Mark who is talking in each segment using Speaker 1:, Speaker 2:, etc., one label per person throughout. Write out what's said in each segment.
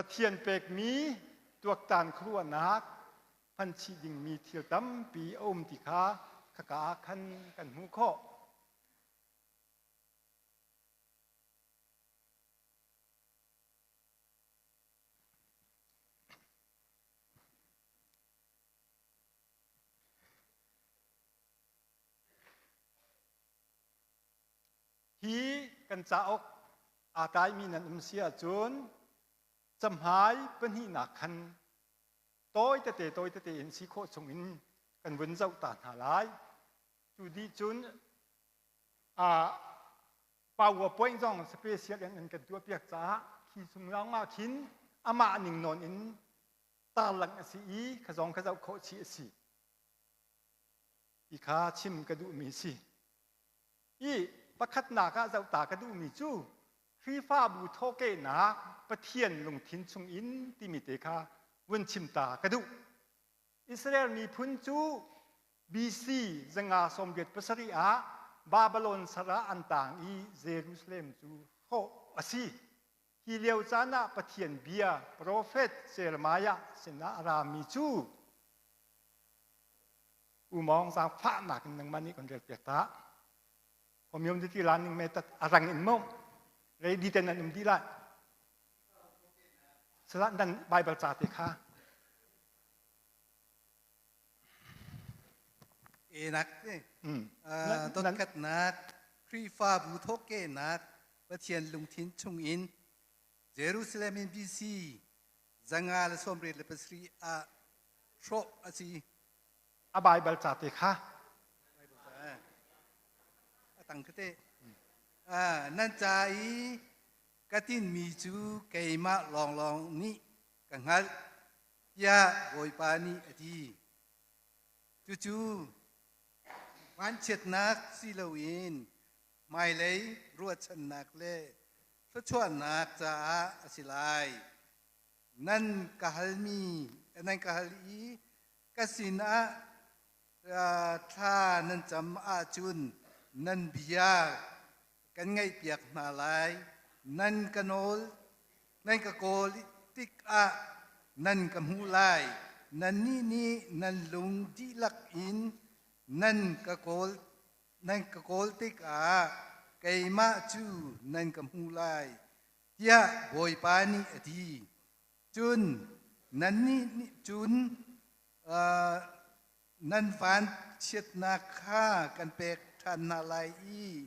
Speaker 1: Pathian pekmi tuaktan khuaruahnak hmanchih dingmi thil tampi a um ti kha khaka ah khan kan hmuh khawh. Hi kan cauk aa tlaimi nan um si ahcun cahmai pahnihnak khan tawi tete tawi tete in si khawh chung in kan vun zoh ta hna lai. Cu dih cun PowerPoint zong special in an kan tuahpiak caah khi chung lawng ah khin amah ning nawn in tarlangh a si i kha zong kha zoh khawh chih a si. Ti kha chim ka duhmi a si. I pakhatnak ah zohta ka duhmi cu Khrihfabu thawhkehnak Pathian lungthin chungin timi te kha vun chim ta ka duh. Israel miphun cu BC 587 ah Babylon sar ah an tang i Jerusalem cu hrawh a si. Hi lio caan ah Pathian bia profet Jeremiah sinah a rami cu Umawng zaangfahnak in nangmah nih kan relpiak ta. Homiom ti lan ning me tat arang in mo. Ready ten nan um di lai. Salah nan Bible ca te kha.
Speaker 2: Enak te. Dotkhatnak Khrihfabu thawkehnak Pathian lungthin chungin Jerusalem in BC 587 ah hrawh a si.
Speaker 1: A Bible ca te kha.
Speaker 2: A tang te. Nan ca i ka tinmi cu keimah lawnglawng nih ka hngalh, tiah Bawipa nih a ti. Cucu vanchiatnak si loin hmailei ruahchannak le thluachuahnak caah a si lai. Nan ka halmi nan ka hal i ka sinah thla nan cam ahcun nan bia kan ngaihpiak hna lai. Nan ka nawl nan ka kawl tikah nan ka hmuh lai. Nannih nih nan lung dihlak in nan ka kawl nan ka kawl tikah keimah cu nan ka hmuh lai, tiah Bawipa nih a ti. Cun nannih nih cun nan vanchiatnak kha kan pek ṭhan hna lai i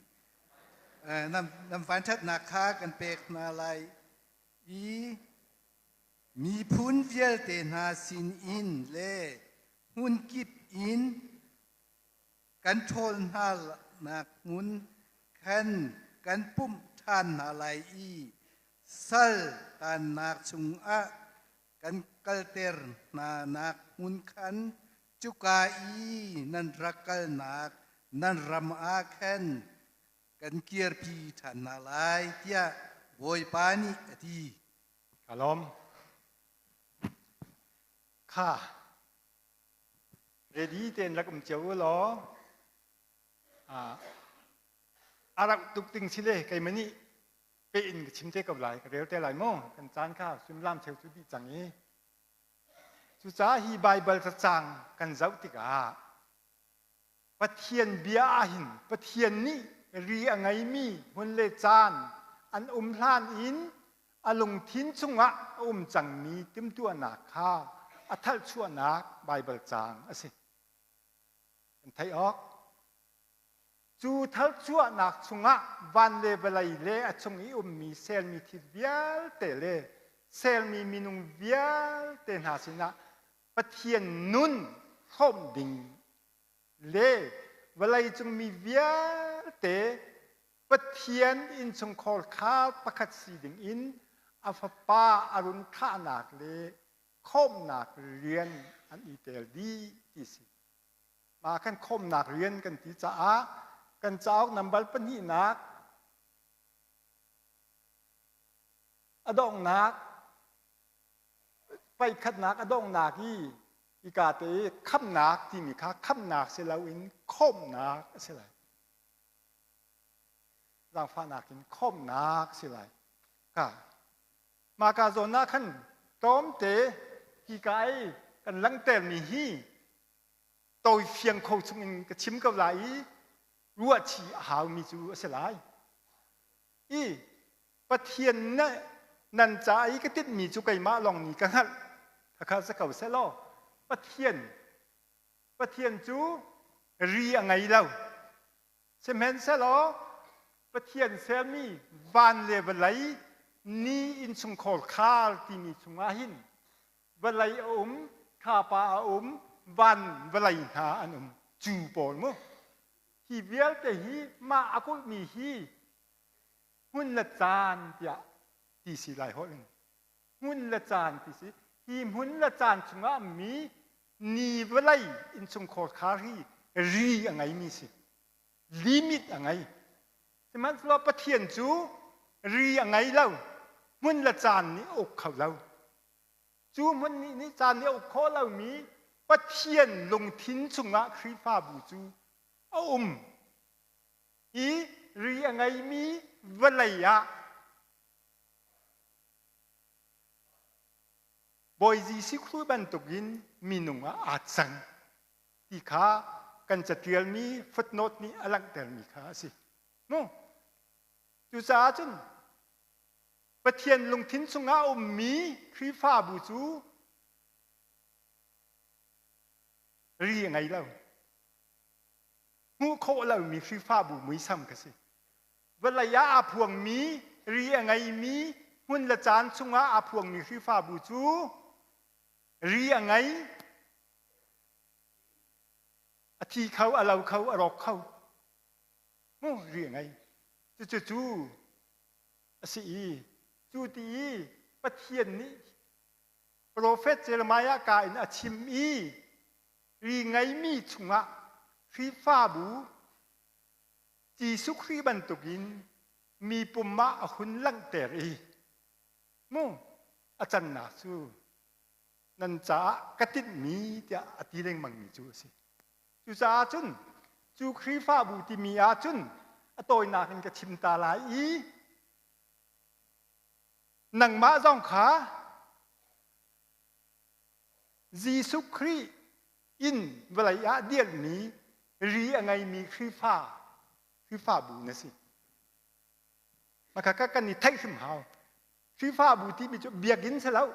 Speaker 2: nan vanṭhatnak kha kan pek hna lai i miphun vialte hna sinin le hmunkip in kan ṭhawl hna nak hmun khan kan pumh ṭhan hna lai i sal tannak chungah kan kalter hna nak hmun khan cuka i nan rak kalnak nan ram ah khan kan kirpi ṭhan hna lai tiah Bawipa nih a ti.
Speaker 1: Ka lawm. Kha ready tein rak um cio u law a rak tuk ding si le keimah nih pe in ka chim te ko lai ka rel te lai mu kan caan kha suimilam cheu cu dih cang i cucaah hi Baibal cacang kan zoh tikah Pathian bia ah hin Pathian nih ri a ngeimi hmun le caan an um hlan in a lungthin chungah a um cangmi timhtuahnak kha a thalchuahnak Baibal caang a si. Kan theih awk. Cu thalchuahnak chungah van le vawlei le a chung i ummi sermi thil vialte le sermi minung vialte hna sinah Pathian nun hrawmh ding le vawleicung mi vialte Pathian innchungkhar kha pakhat si ding in a fapa a run thlahnak le khawmhnak rian an i tel dih ti si. Mah kan khawmhnak rian kan ti caah kan cauk nambar pahnihnak a donghnak paikhatnak a donghnak i hika te i khamhnak timi kha khamhnak si loin khawmhnak a si lai. Zaangfahnak in khawmhnak a si lai. Ka. Mah ka zawn ah khan tlawmte hika i kan langhtermi hi tawi fiang kho chungin ka chim ko lai i ruahchih a haumi cu a si lai. I Pathian nih nan ca i ka tinhmi cu keimah lawng nih ka hngalh. Khakha si ko sehlaw Pathian Pathian cu ri a ngei lo. Sihmanhsehlaw Pathian sermi van le vawlei ni innchungkhar khar timi chungah hin vawlei a um, thlapa a um, van vawlei hna an um. Cu pawl mu. Hi vialte hi mah a kulhmi hi hmun le caan tiah ti si lai holh in. Hmun le caan ti si. Hi hmun le caan chungah mi ni vawlei innchungkhar khar hi ri a ngeimi si. Limit a ngei. Sihmanhsehlaw Pathian cu ri a ngei lo. Hmun le caan nih a uk kho lo. Cu hmun nih nih caan nih a uk khawh lomi Pathian lungthin chungah Khrihfabu cu a um. I ri a ngeimi vawlei ah Bawi Jesuh Khrih bantukin minung ah aa cang ti kha kan catialmi footnote nih a langhtermi kha a si. Mu. Cucaah cun Pathian lungthin chungah a ummi Khrihfabu cu ri a ngei lo. Hmuh khawh lomi Khrihfabu muisam ka si. Vawlei ah aa phuangmi, ri a ngeimi, hmun le caan chungah aa phuangmi Khrihfabu cu ri a ngei, a thi kho, a lo kho, a rawk kho. Mu ri a ngei. Cucu cu a si i cu ti i Pathian nih profet Jeremiah ka in a chim i ri ngeimi chungah Khrihfabu Jesuh Khrih bantukin mi pum ah a hun langhter i mu a cannak cu nan caah ka tinhmi tiah a ti lengmangmi cu a si. Cucaah cun cu Khrihfabu timi ah cun a tawinak in ka chim ta lai i nangmah zong kha Jesuh Khrih in vawlei ah dirhmi ri a ngeimi Khrihfa Khrihfabu na si. Maka kan i theih hrim hau. Khrihfabu timi cu biakinn si lo.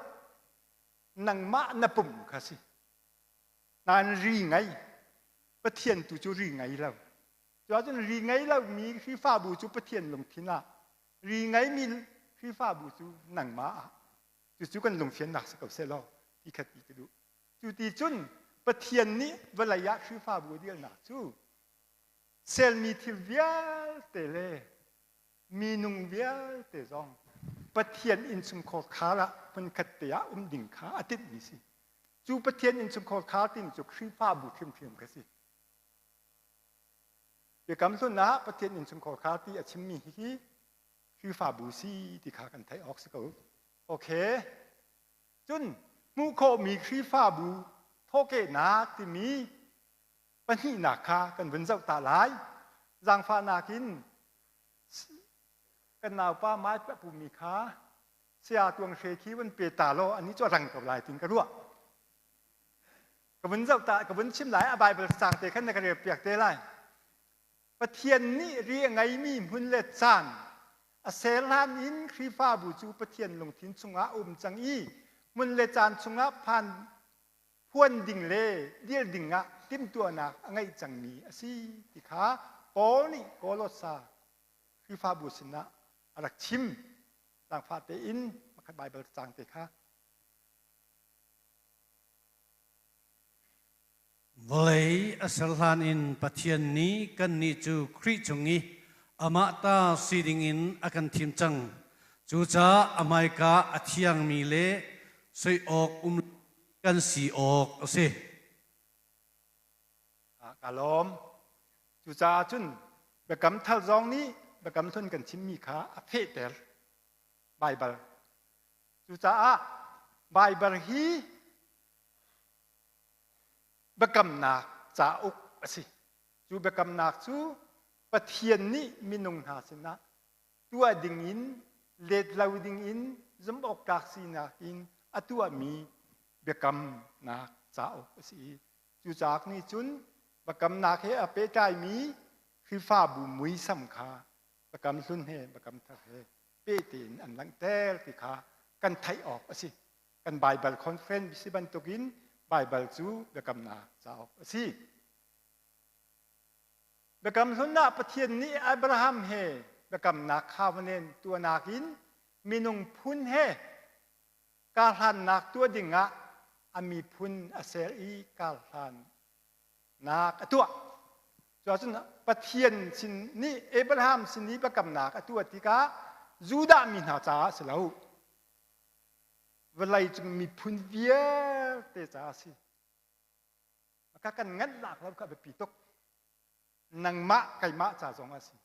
Speaker 1: Nangmah na pum kha si. Nain ri ngei. Pathian tu cu ri ngei lo. Cuahcun ri ngei lomi Khrihfabu cu Pathian lungthin ah, ri ngeimi Khrihfabu cu nangmah ah. Cucu kan lungfiannak si ko seh law ti khat ti ka duh. Cu ti cun Pathian nih vawlei ah Khrihfabu a dirnak cu selmi thil vialte le minung vialte zong Pathian innchungkhar khar ah hmunkhat te ah um ding kha a tinhmi si. Cu Pathian innchungkhar khar timi cu Khrihfabu hrimhrim kha si. Biakam hlun ah Pathian innchungkhar khar ti a chimmi hi Khrihfabu si ti kha kan theih awk si ko. Okay. Cun hmuh khawhmi Khrihfabu thawhkehnak timi pahnihnak kha kan vun zoh ta lai. Zaangfahnak in kan naupa mai pumi kha saya tuang hre khi vun pe ta law ani cu a rang ko lai tin ka ruah. Ka vun zoh ta ka vun chim lai a Bible cang te khan na ka rel piak te lai. Pathian nih ri a ngeimi hmun le caan a ser hlan in Khrihfabu cu Pathian lungthin chungah a um cang i hmun le caan chungah phan phuan ding le dir dingah timhtuahnak a ngeih cangmi a si ti kha Paul nih Kolossa Khrihfabu sinah a rak chim. Zaangfah tein pakhat Baibal cang te kha.
Speaker 3: Vawlei a ser hlan in Pathian nih kannih cu Khrih chung i amah ta si dingin a kan thim cang. Cucaah a hmaika a thiangmi le soi awk um kan si awk a si.
Speaker 1: Ka lawm. Cucaah cun biakam thar zong nih biakam hlun kan chimmi kha a fehter. Baibal. Cucaah Baibal hi biakamnak cauk a si. Cu biakamnak cu Pathian nih minung hna sinah tuah dingin, let lo dingin, zumhawktlak sinak in a tuahmi biakamnak cauk a si i cu cauk nih cun biakamnak he a pehtlaimi Khrihfabu muisam kha biakam hlun he biakam thar he peh tein an langhter ti kha kan theih awk a si. Kan Baibal conference si bantukin Baibal cu biakamnak cauk a si. Biakam hlun ah Pathian nih Abraham he biakamnak covenant tuahnak in minung phun he karhlannak tuah dingah a miphun a ser i karhlannak a tuah. Cuahcun Pathian sin nih Abraham sin i biakamnak a tuah tikah Judah mi hna caah a si lo. Vawlei cung miphun vialte caah a si. Ka kan nganh lak lo kha biapi tuk. Nangmah keimah ca zong a si.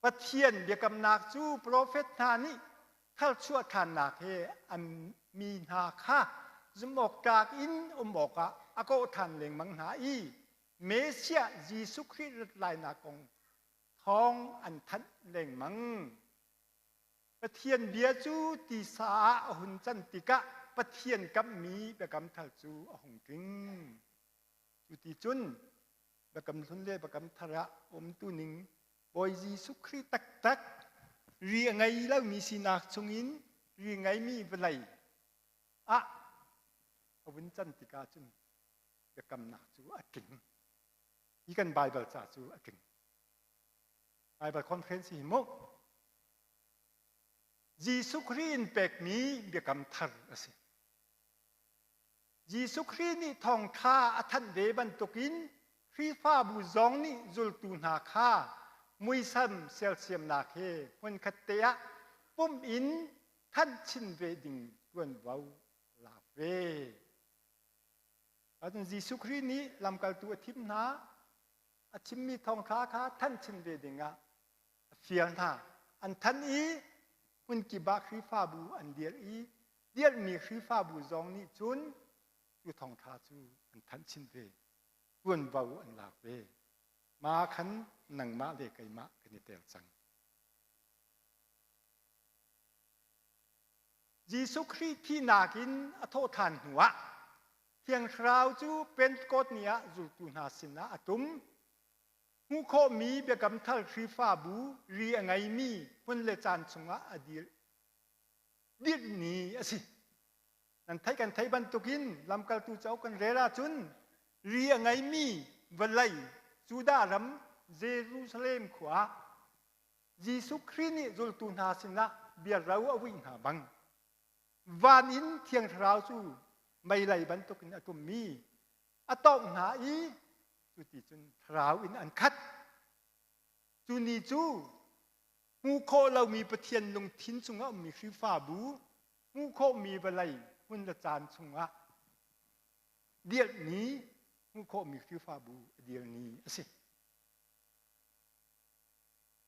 Speaker 1: Pathian biakamnak cu profet hna nih tharchuah ṭhannak he an mi hna kha zumhawktlak in um awkah a kawh ṭhan lengmang hna i Messiah Jesuh Khrih rat lainak kong thawng an thanh lengmang. Pathian bia cu tisa ah a hun can tikah Pathian kamhmi biakam thar cu a hung tling. Cu ti cun biakam hlun le biakam thar ah umtu ning Bawi Jesuh Khrih taktak ri a ngei lomi sinak chungin ri ngeimi vawlei ah a vun can tikah cun biakamnak cu a tling. Hi kan Baibal ca cu a tling. Baibal conference hi mu Jesuh Khrih in pekmi biakam thar a si. Jesuh Khrih nih thawngṭha a thanh ve bantukin Khrihfabu zong nih zultu hna kha muisam sersiamnak he hmunkhat te ah pumh in thanh chin ve ding ṭuanvo lak ve. Cun Jesuh Khrih nih lamkaltu a thim hna, a chimmi thawngṭha kha thanh chin ve dingah a fial hna. An thanh i hmunkip ah Khrihfabu an dirh i dirhmi Khrihfabu zong nih cun cu thawngṭha cu an thanh chin ve, ṭuanvo an lak ve. Mah khan nangmah le keimah kan i tel cang. Jesuh Khrih thihnak in a thawhṭhan hnuah Thiang Thlarau cu Pentecost ni ah zultu hna sinah a ṭum. Hmuh khawhmi Biakam Thar Khrihfabu ri a ngeimi hmun le caan chungah a dir dirh ni a si. Nan theih kan theih bantukin lamkaltu cauk kan rel ahcun ri a ngeimi vawlei Judah ram Jerusalem khua ah Jesuh Khrih nih zultu hna sinah biaro a vuih hna bang van in Thiang Thlarau cu meilei bantukin a ṭummi a tawngh hna i cuti cun thlarau in an khat. Cu ni cu hmuh khawh lomi Pathian lungthin chungah ummi Khrihfabu hmuh khawhmi vawlei hmun le caan chungah dirh ni hmuh khawhmi Khrihfabu a dir ni a si.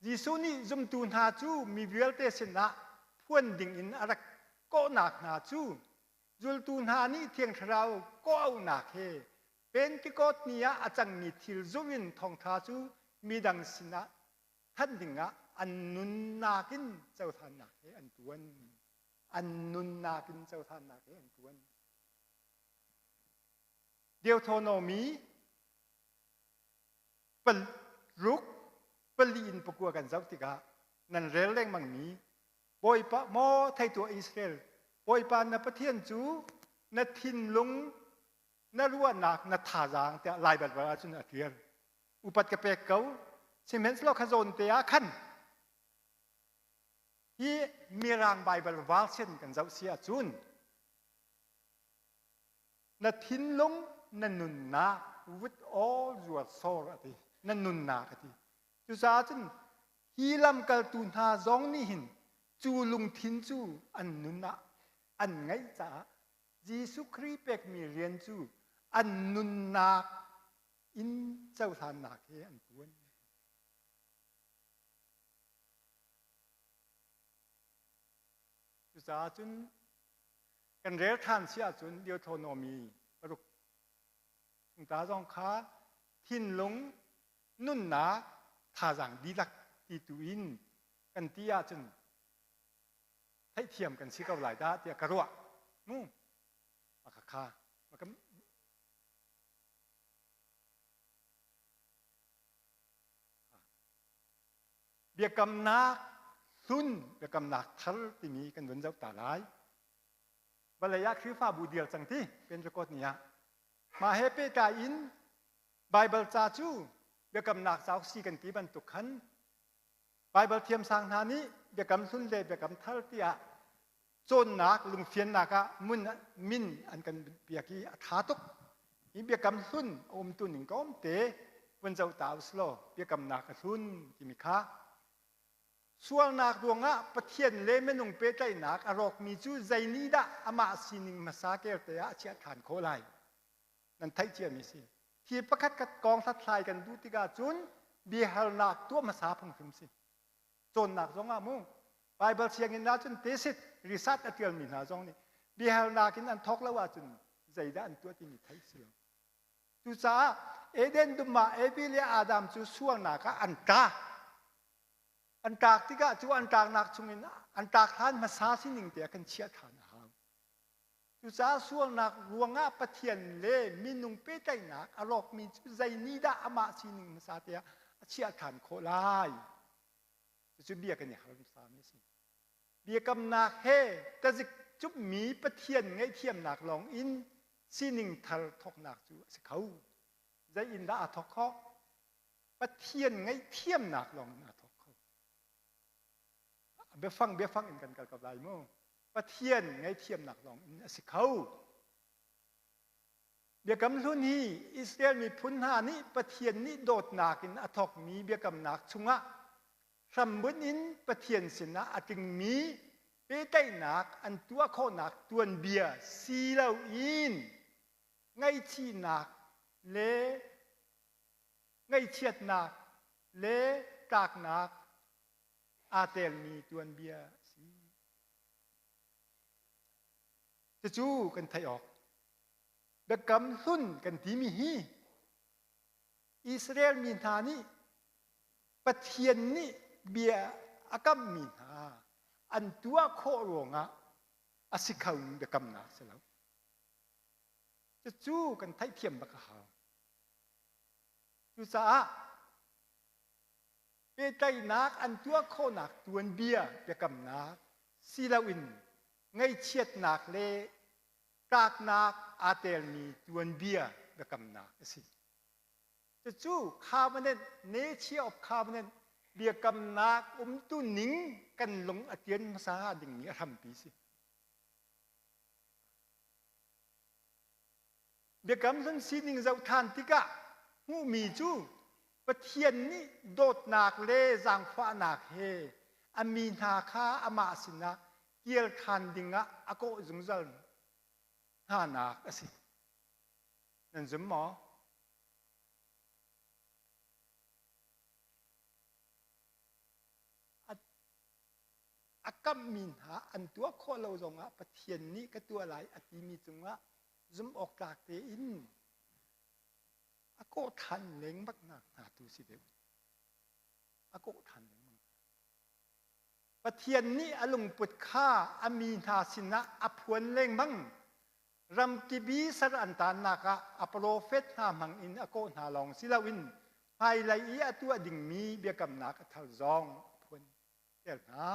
Speaker 1: Jesuh nih zumtu hna cu mi vialte sinah phuan dingin a rak kawhnak hna cu zultu hna nih Thiang Thlarau kawhauhnak he Pentecost ni ah a cangmi thil zumh in thawngṭha cu midang sinah thanh dingah an nunnak in cohlannak he an ṭuan. An nunnak in cohlannak he an ṭuan. Deuteronomy paruk pali in pakua kan zoh tikah nan rel lengmangmi Bawipa maw thei tuah Israel Bawipa na Pathian cu na thinlung na ruahnak na thazaang tiah Lai Baibal ahcun a ṭial upat ka pek ko sihmanhsehlaw kha zawn te ah khan hi Mirang Baibal version kan zoh si ahcun na thinlung na nunnak with all your soul a ti na nunnak a ti cucaah cun hi lamkaltu hna zong nih hin cu lungthin cu an nun ah an ngeih caah Jesuh Khrih pekmi rian cu an nunnak in cohlannak he an tuan. Cucaah cun kan rel ṭhan si ahcun Deuteronomy paruk chungta zong kha thinlung nunnak thazaang dihlak ti tu in kan ti ahcun. Theihthiam kan si ko lai dah tiah ka ruah. Mu. Maka kha. Maka Biakamnak hlun, biakamnak thar timi kan vun zoh ta lai. Vawlei ah Khrihfabu dir cang ti Pentecost ni ah. Mah he pehtlai in Baibal ca cu biakamnak cauk si kan ti bantuk khan Baibal thiamsang hna nih biakam hlun le biakam thar tiah cawnnak lungfiannak ah mun min an kan biak i a ṭha tuk. Hi biakam hlun a umtu ning tlawmte vun zoh ta usilaw biakamnak a hlun timi kha sualnak ruangah Pathian le minung pehtlaihnak a rawkmi cu zei nih dah amah sining hmasa kelte ah a chiah ṭhan khawh lai? Nan theih ciami si. Hi pakhat khat kong hlathlai kan duh tikah cun biahalnak tuah hmasa phung hrim si. Cawnnak zong ah mu Baibal sianginn ahcun tesit research a ṭialmi hna zong nih biahalnak in an thawk lo ahcun zeidah an tuah timi theih si lo. Cucaah Eden dum ah Evi le Adam cu sualnak ah an tla. An tlak tikah cu an tlaknak chungin an tlak hlan hmasa sining te ah kan chiah ṭhan a hau. Cucaah sualnak ruangah Pathian le minung pehtlaihnak a rawkmi cu zei nih dah amah sining hmasa te ah a chiah ṭhan khawh lai? Cucu bia kan i hal hmasami a si. Biakamnak he tazik cupmi Pathian ngaihthiamnak lawng in sining thar thawknak cu a si kho. Zei in dah aa thawk khawh? Pathian ngaihthiamnak lawng in aa thawk kho. Biafang biafang in kan kal ko lai mu. Pathian ngaihthiamnak lawng in a si kho. Biakam Hlun hi Israel miphun hna nih Pathian nih dawtnak in a thawkmi biakamnak chungah hrambunh in Pathian sinah a tlingmi pehtlaihnak an tuah khawhnak tuanbia si loin ngaihchihnak le ngaihchiatnak le tlaknak aa telmi tuanbia a si. Cucu kan theih awk. Biakam hlun kan timi hi Israel mi hna nih Pathian nih bia a kammi hna an tuah khawh ruangah a si khomi biakamnak si lo. Cucu kan theihthiam bak a hau. Cucaah pehtlaihnak an tuah khawhnak tuanbia biakamnak si loin ngaihchiatnak le tlaknak aa telmi tuanbia biakamnak a si. Cucu covenant, nature of covenant, biakamnak umtu ning kan lung a tian hmasa dingmi a hrampi si. Biakam hlun sining zoh ṭhan tikah hmuhmi cu Pathian nih dawtnak le zaangfahnak he a mi hna kha amah sinah kir ṭhan dingah a kawh zungzal hnanak a si. Nan zum maw? A kamhmi hna an tuah khawh lo zongah Pathian nih ka tuah lai a timi cungah zumhawktlak tein a kawh ṭhan lengmangnak hna tu si deuh. A kawh ṭhan lengmang. Pathian nih a lungput kha a mi hna sinah a phuan lengmang. Ramkip i sar an taannak ah a profet hna hmang in a kawh hna lawng si loin hmailei i a tuah dingmi biakamnak a thar zong a phuan ter hna.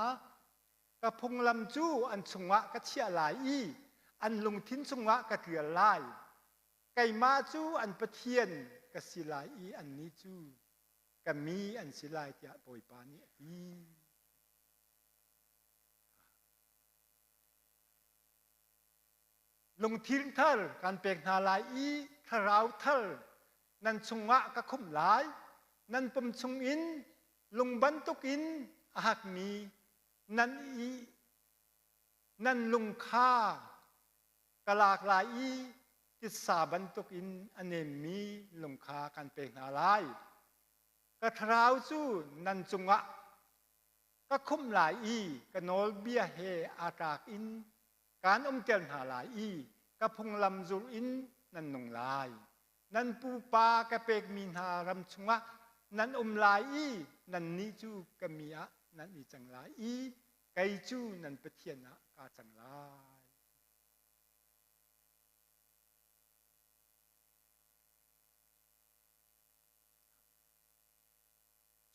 Speaker 1: Ka phunglam cu an chungah ka chiah lai i an lungthin chungah ka ṭial lai. Keimah cu an Pathian ka si lai i annih cu ka mi an si lai tiah Bawipa nih a ti. Lungthin thar kan pek hna lai i thlarau thar nan chungah ka khumh lai. Nan pum chungin lung bantukin a hakmi nan i nan lung kha ka lak lai i titsa bantukin a nemmi lung kha kan pek hna lai. Ka thlarau cu nan cungah ka khumh lai i ka nawlbia he aa tlak in kaan umter hna lai i ka phunglam zulh in nan nung lai. Nan pupa ka pekmi hna ram chungah nan um lai i nannih cu ka mi ah nan i cang lai i. Kei cu nan Pathian ah kaa cang lai.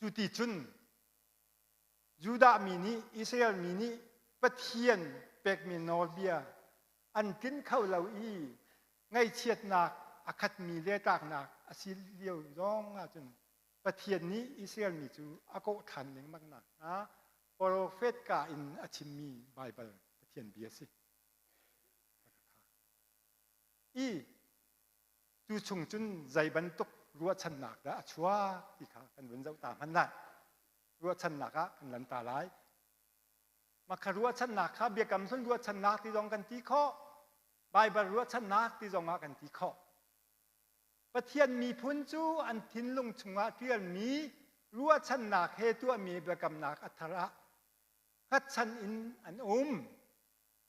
Speaker 1: Cu ti cun Judah mi nih Israel mi nih Pathian pekmi nawlbia an tlinh kho lo i ngaihchiatnak a khatmi le tlaknak a si lio zong ahcun Pathian nih Israel mi cu a kawh ṭhan lengmang nak hna profet ka in a chimmi Baibal Pathian bia a si. I cu chung cun zei bantuk ruahchannak dah a chuak ti kha kan vun zoh ta hmanh lai. Ruahchannak ah kan lan ta lai. Mah kha ruahchannak kha biakam hlun ruahchannak ti zong kan ti khawh. Baibal ruahchannak ti zong ah kan ti khawh. Pathian miphun cu an thinlung chungah ṭialmi ruahchannak he tuahmi biakamnak a thar ah hngatchan in an um.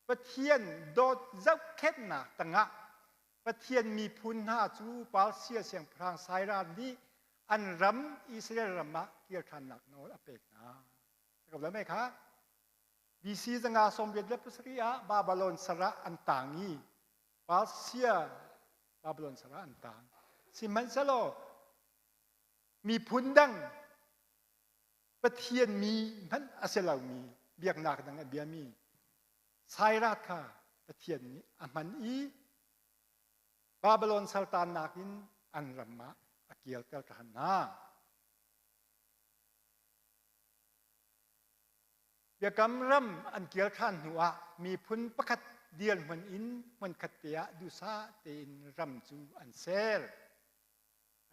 Speaker 1: Pathian dawt zohkhenhnak tangah Pathian miphun hna cu Persia siangpahrang Cyrus nih an ram Israel ram ah kir ṭhannak nawl a pek hna. Ka lo mei kha BC 587 ah Babylon sar ah an tang i Persia Babylon sar ah an tang. Sihmanhsehlaw miphun dang Pathian mi hmanh a si lomi biaknak dang a biami Cyrus kha Pathian nih a hman i Babylon saltannak in an ram ah a kirter ṭhan hna. Biakam ram an kir ṭhan hnuah miphun pakhat dirhmun in hmunkhat te ah duhsah tein ram cu an ser.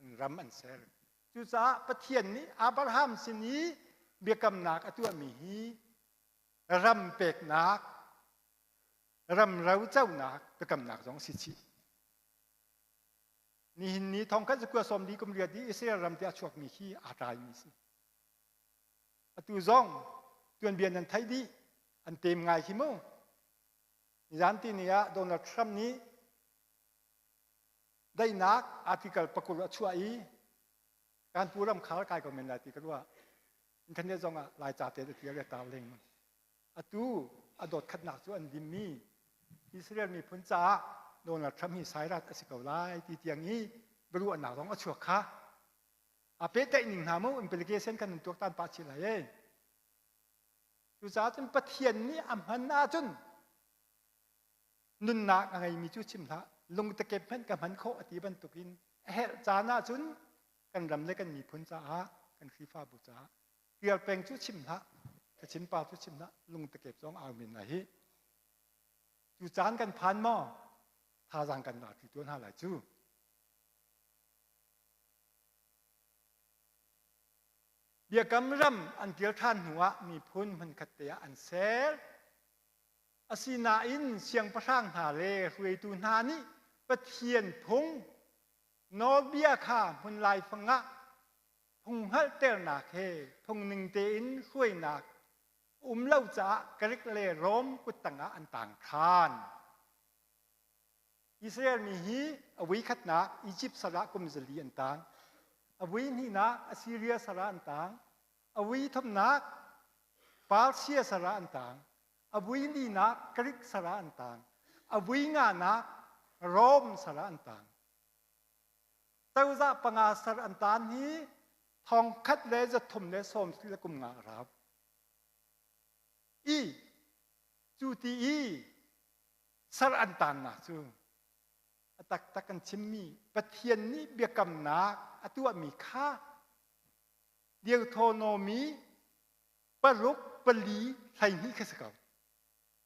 Speaker 1: An ram an ser. Cucaah Pathian nih Abraham sin i biakamnak a tuahmi hi ram peknak, ram roconak biakamnak zong si chih. Nihin ni thongkhat zakua sawmli kum riat i Israel ram te a chuakmi khi aa tlaimi si. Atu zong tuanbia nan theih dih, an tem ngai hi mu. Nizan ti ni ah Donald Trump nih daihnak article pakul a chuah i kan pu ram khar kai ko men lai ti ka ruah. Internet zong ah Laica te a tial le tar lengmang. Atu a dawt khatnak cu an dimmi Israel miphun caah Donald Trump hi sairat a si ko lai ti tiang i biaruahnak zong a chuak kha. A pehtlaih ning hna mu implication kan in tuaktan pah chih lai ei. Cucaah cun Pathian nih a hman ahcun nunnak a ngeimi cu chim hlah lungtakep hmanh ka hman khawh a ti bantukin a herh caan ahcun kan ram le kan miphun caah kan Khrihfabu caah rial peng cu chim hlah kachin pa cu chim hlah lungtakep zong au men lai hi cu caan kan phan maw thazaang kan lak ti tuan hna lai cu Biakam ram an kir ṭhan hnuah miphun hmunkhat te ah an ser. Asinain siangpahrang hna le hruaitu hna nih Pathian phung nawlbia kha hmun laifang ah phung hngalhternak he phungning tein hruainak um lo caah Greek le Rom kuttang ah an tang ṭhan. Israel mi hi a vui khatnak Egypt sal ah kum zali an tang. A vui hnihnak Assyria sal ah an tang. A vui thumnak Persia sal ah an tang. A vui linak Greek sal ah an tang. A vui nganak Rome sal ah an tang. Cozah panga sal an tan hi thong khat le zathum le sawm le kum nga a rau. I cu ti i sar an taannak cu a taktak kan chimmi Pathian nih biakamnak a tuahmi kha Deuteronomy paruk pali 12 kha si ko.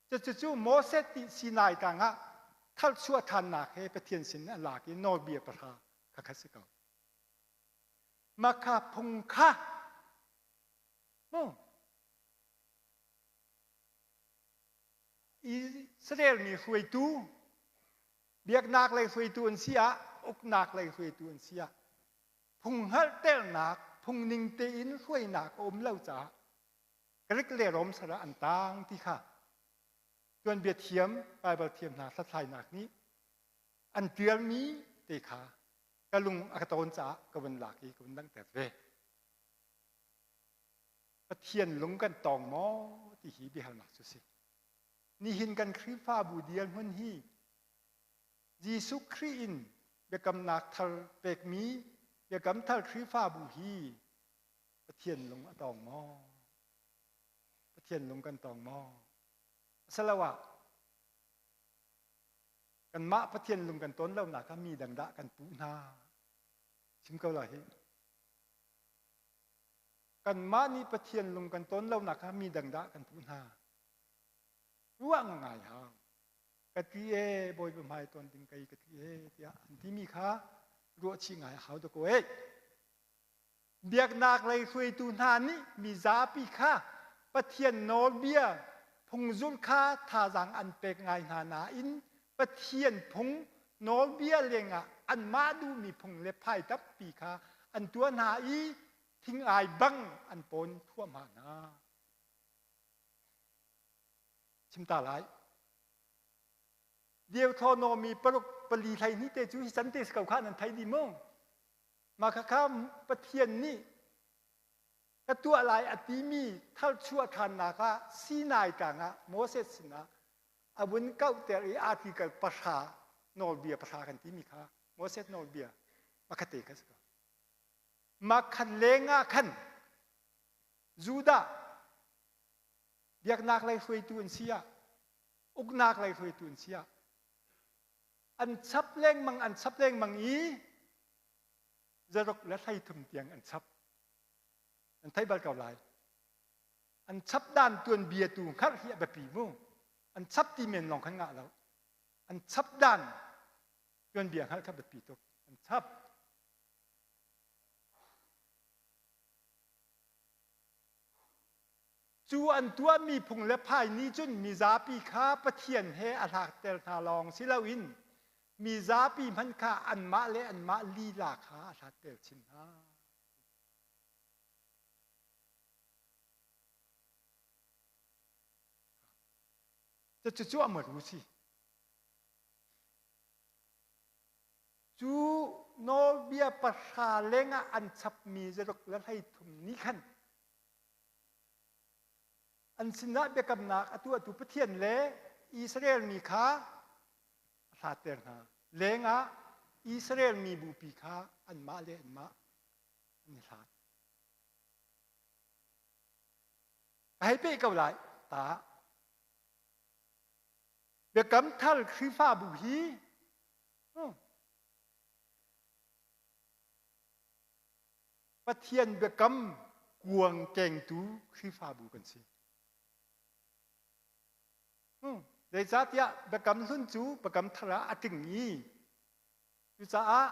Speaker 1: Cucu Moses nih Sinai tlang ah tharchuah ṭhannak he Pathian sin a lak i nawlbia pahra kha kha si ko. Mah kha phung kha mu Israel mi hruaitu, biaknak lei hruaitu an si ah, uknak lei hruaitu an si ah, phung hngalhternak, phung ning tein hruainak a um lo caah Greek le Rom sal ah an tang ti kha tuanbia thiam, Bible thiam hna hlathlainak nih an tialmi te kha ka lung a ka tawn caah ka vun lak i ka vun langhter ve. Pathian lung kan tawng maw? ti hi biahalnak cu si. Nihin kan Khrihfabu dirhmun hi Jesuh Khrih in biakamnak thar pekmi biakam thar Khrihfabu hi Pathian lung a tong maw? Pathian lung kan tong maw? Asiloah kanmah Pathian lung kan ton lonak kha mi dang dah kan puh hna? Chim ko lai hi. Kanmah nih Pathian lung kan ton lonak kha mi dang dah kan puh hna? Ruah ngai hau. Ka ti e Bawipa hmai ton ding kei ka ti e tiah an timi kha ruah chih ngai a hau dakaw e. Biaknak lei hruaitu hna nih mizapi kha Pathian nawlbia phungzulh kha thazaang an pek ngai hna nain Pathian phung nawlbia lengah anmah duhmi phung le phai tampi kha an tuah hna i thing-ai bang an pawn thluahmah hna. Chim ta lai. Deuteronomy paruk pali 12 te cu hi can te si ko kha nan thei dih mu. Mah khakha Pathian nih ka tuah lai a timi tharchuah ṭhannak ah Sinai tlang ah Moses sinah a vun kauhter i article pahra nawlbia pahra kan timi kha Moses nawlbia pakhat te kha si ko. Mah khan lengah khan Judah biaknak lei hruaitu an si ah uknak lei hruaitu an si ah an chap lengmang an chap lengmang i zaruk le 13 tiang an chap. An thei bal ko lai. An chap dan tuanbia tu hngalh hi a biapi mu. An chap ti men lawng khan ngah lo. An chap dan tuanbia hngalh kha biapi tuk. An chap. Cu an tuahmi phung le phai nih cun mizapi kha Pathian he a hlakter hna lawng si loin mizapi hmanh kha anmah le anmah lila kha a hlatter chin hna. Cucu a maru si. Cu nawlbia pahra lengah an chapmi zaruk le 13 nih khan an sinah biakamnak a tuahtu Pathian le Israel mi kha a hlatter hna. Lengah Israel mi bupi kha anmah le anmah an i hlat. Ka hei peh ko lai ta. Biakam thar Khrihfabu hi Pathian biakam kuang kengtu Khrihfabu kan si. Zeicahtiah biakam hlun cu biakam thar ah a tling i cucaah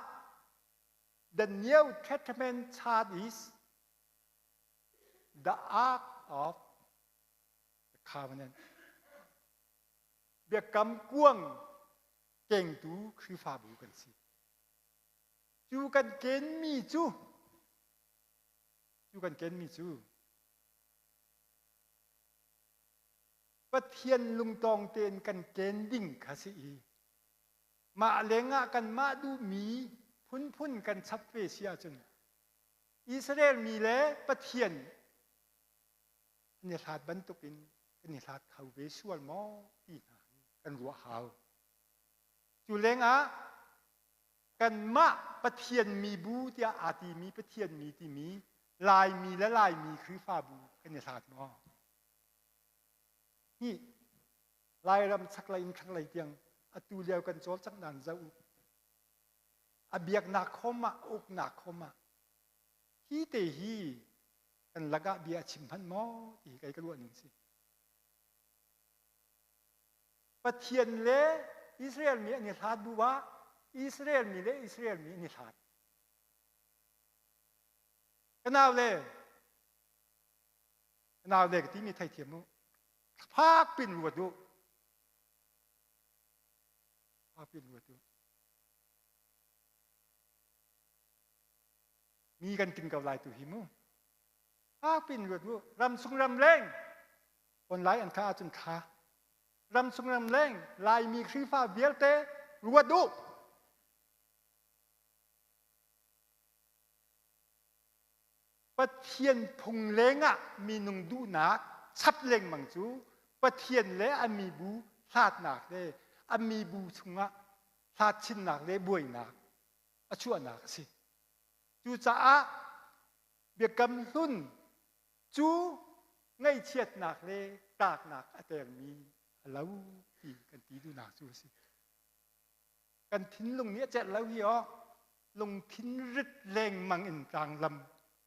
Speaker 1: the New Testament chart is the ark of the covenant. Biakam kuang kengtu Khrihfabu kan si. Cu kan kenmi cu cu kan kenmi cu Pathian lungtawng tein kan ken ding kha si i mah lengah kanmah duhmi phunphun kan chap ve si ahcun Israel mi le Pathian an i hlat bantukin kan i hlat kho ve sual maw ti hna hi kan ruah hau. Cu lengah kanmah Pathian mibu tiah aa timi Pathian mi timi Laimi le Laimi Khrihfabu kan i hlat maw? Hi Lairam chaklei in thlanglei tiang atu lio kan cawlcangh dan zoh u. A biaknak khom ah, a uknak khom ah hi te hi kan lakah bia a chim hmanh maw ti hi kei ka ruah ning si. Pathian le Israel mi an i hlat bu ah Israel mi le Israel mi an i hlat. Ka nau le ka nau le ka timi theithiam u. Fak pin ruat u. Fak pin ruat u. Mi kan ting ko lai tu hi mu. Fak pin ruat u. Ram sung ram leng online an kha ahcun thla ramchung ramleng Laimi Khrihfa vialte ruat u. Pathian phung lengah minung duhnak chap lengmang cu Pathian le a mibu hlatnak le a mibu chungah hlat chinnak le buainak a chuahnak a si. Cucaah biakam hlun cu ngaihchiatnak le tlaknak a termi a lo ti kan ti duhnak cu a si. Kan thinlung nih a celh lo hi aw lungthin rit lengmang in tlanglam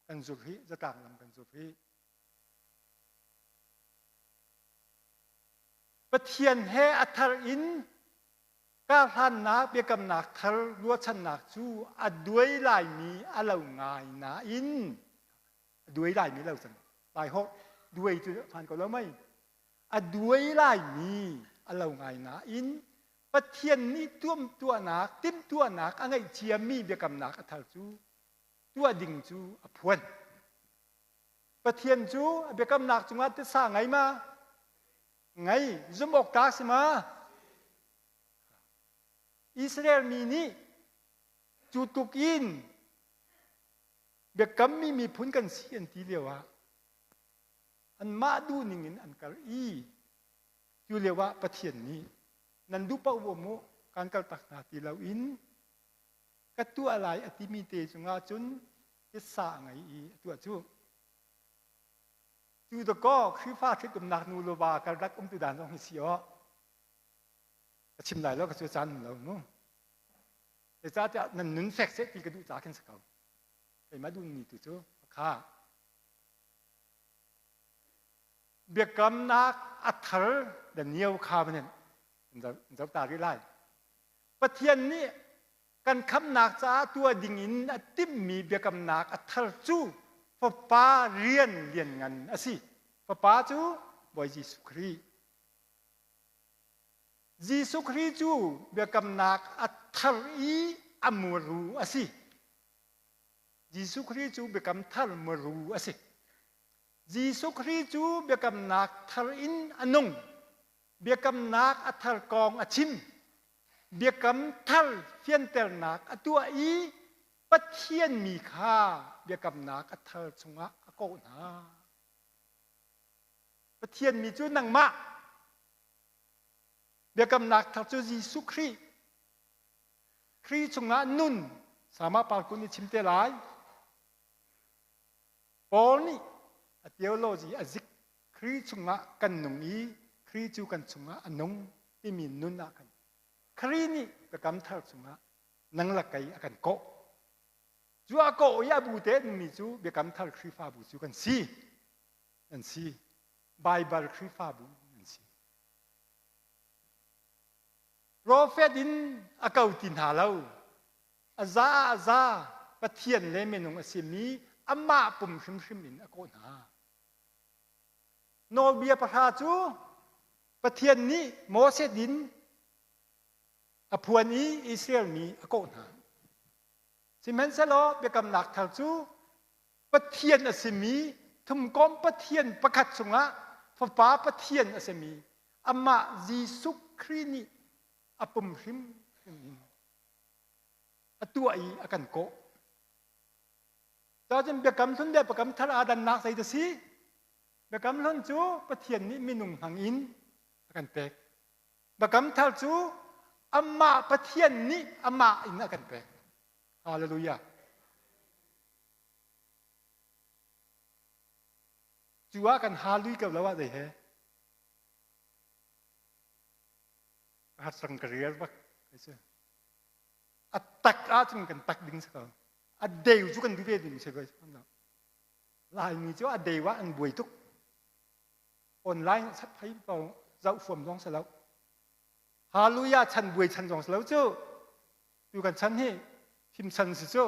Speaker 1: kan zul hi zatlang lam kan zul hi Pathian he a thar in karhlannak biakamnak thar ruahchannak cu a duai laimi a lo ngai nain a duai laimi lo cang lai hawk duai cu hmaan ko lo mei a duai laimi a lo ngai nain Pathian nih tuamtuahnak timhtuahnak a ngeih ciami biakamnak a thar cu tuah ding cu a phuan. Pathian cu a biakamnak cungah titsa ngei ma? Ngei. Zumh awk tlak si ma? Israel mi nih cu tluk in biakammi miphun kan si an ti lio ah anmah duhning in an kal i Cu lio ah Pathian nih nan duh paoh um u, kan kaltak hna ti loin ka tuah lai a timi te cungah cun titsa a ngei i a tuah cu. Cu dakaw Khrihfa ṭhitumnak nu le va karlak um tu dan zong hi si aw. Ka chim lai lo ka cu caan um lo mu. Zeicahtiah nan nun fek seh ti ka duh ca khin si ko. Keimah duhmi tu cu kha Biakamnak a thar the new covenant an zoh ta rih lai. Pathian nih kan khamnak caah tuah ding in a timhmi biakamnak a thar cu Fapa rian lianngan a si. Fapa cu Bawi Jesuh Khrih. Jesuh Khrih cu biakamnak a thar i a muru a si. Jesuh Khrih cu biakam thar muru a si. Jesuh Khrih cu biakamnak thar in a nung. Biakamnak a thar kong a chim. Biakam thar fianternak a tuah i Pathian mi kha biakamnak a thar chungah a kawh hna. Pathian mi cu nangmah. Biakamnak thar cu Jesuh Khrih. Khrih chungah nun sama parkun i chim te lai. Paul nih a theology a zik Khrih chungah kan nung i Khrih cu kan chungah a nung timi nun ah khan Khrih nih biakam thar chungah nang le kei a kan kawh. Cu a kawh i a bu te mi cu biakam thar Khrihfabu cu kan si. An si. Baibal Khrihfabu an si. Profet in a ko ti hna lo. A za ah a za Pathian le minung a simi amah pum hrimhrim in a kawh hna. Nawlbia pahra cu Pathian nih Moses in a phuan i Israel mi a kawh hna. Sihmanhsehlaw biakamnak thar cu Pathian a simi thumkawm Pathian pakhat chungah Fapa Pathian a simi amah Jesuh Khrih nih a pum hrimhrim in a tuah i a kan kawh. Cun biakam hlun le biakam thar aa dannak zei dah si? Biakam hlun cu Pathian nih minung hmang in a kan pek. Biakam thar cu amah Pathian nih amah in a kan pek. Hallelujah. Cu ah kan halui ko lo ah zei he? Hat rang ka rial bak. A tak ahcun kan tak ding si ko. A deu cu kan duh ve ding si ko. Laimi cu a deu ah an buai tuk. Online sat phei ko zoh fuam zong si lo. Hallelujah chan buai chan zong si lo cu. Tu kan chan hi him chan si cu.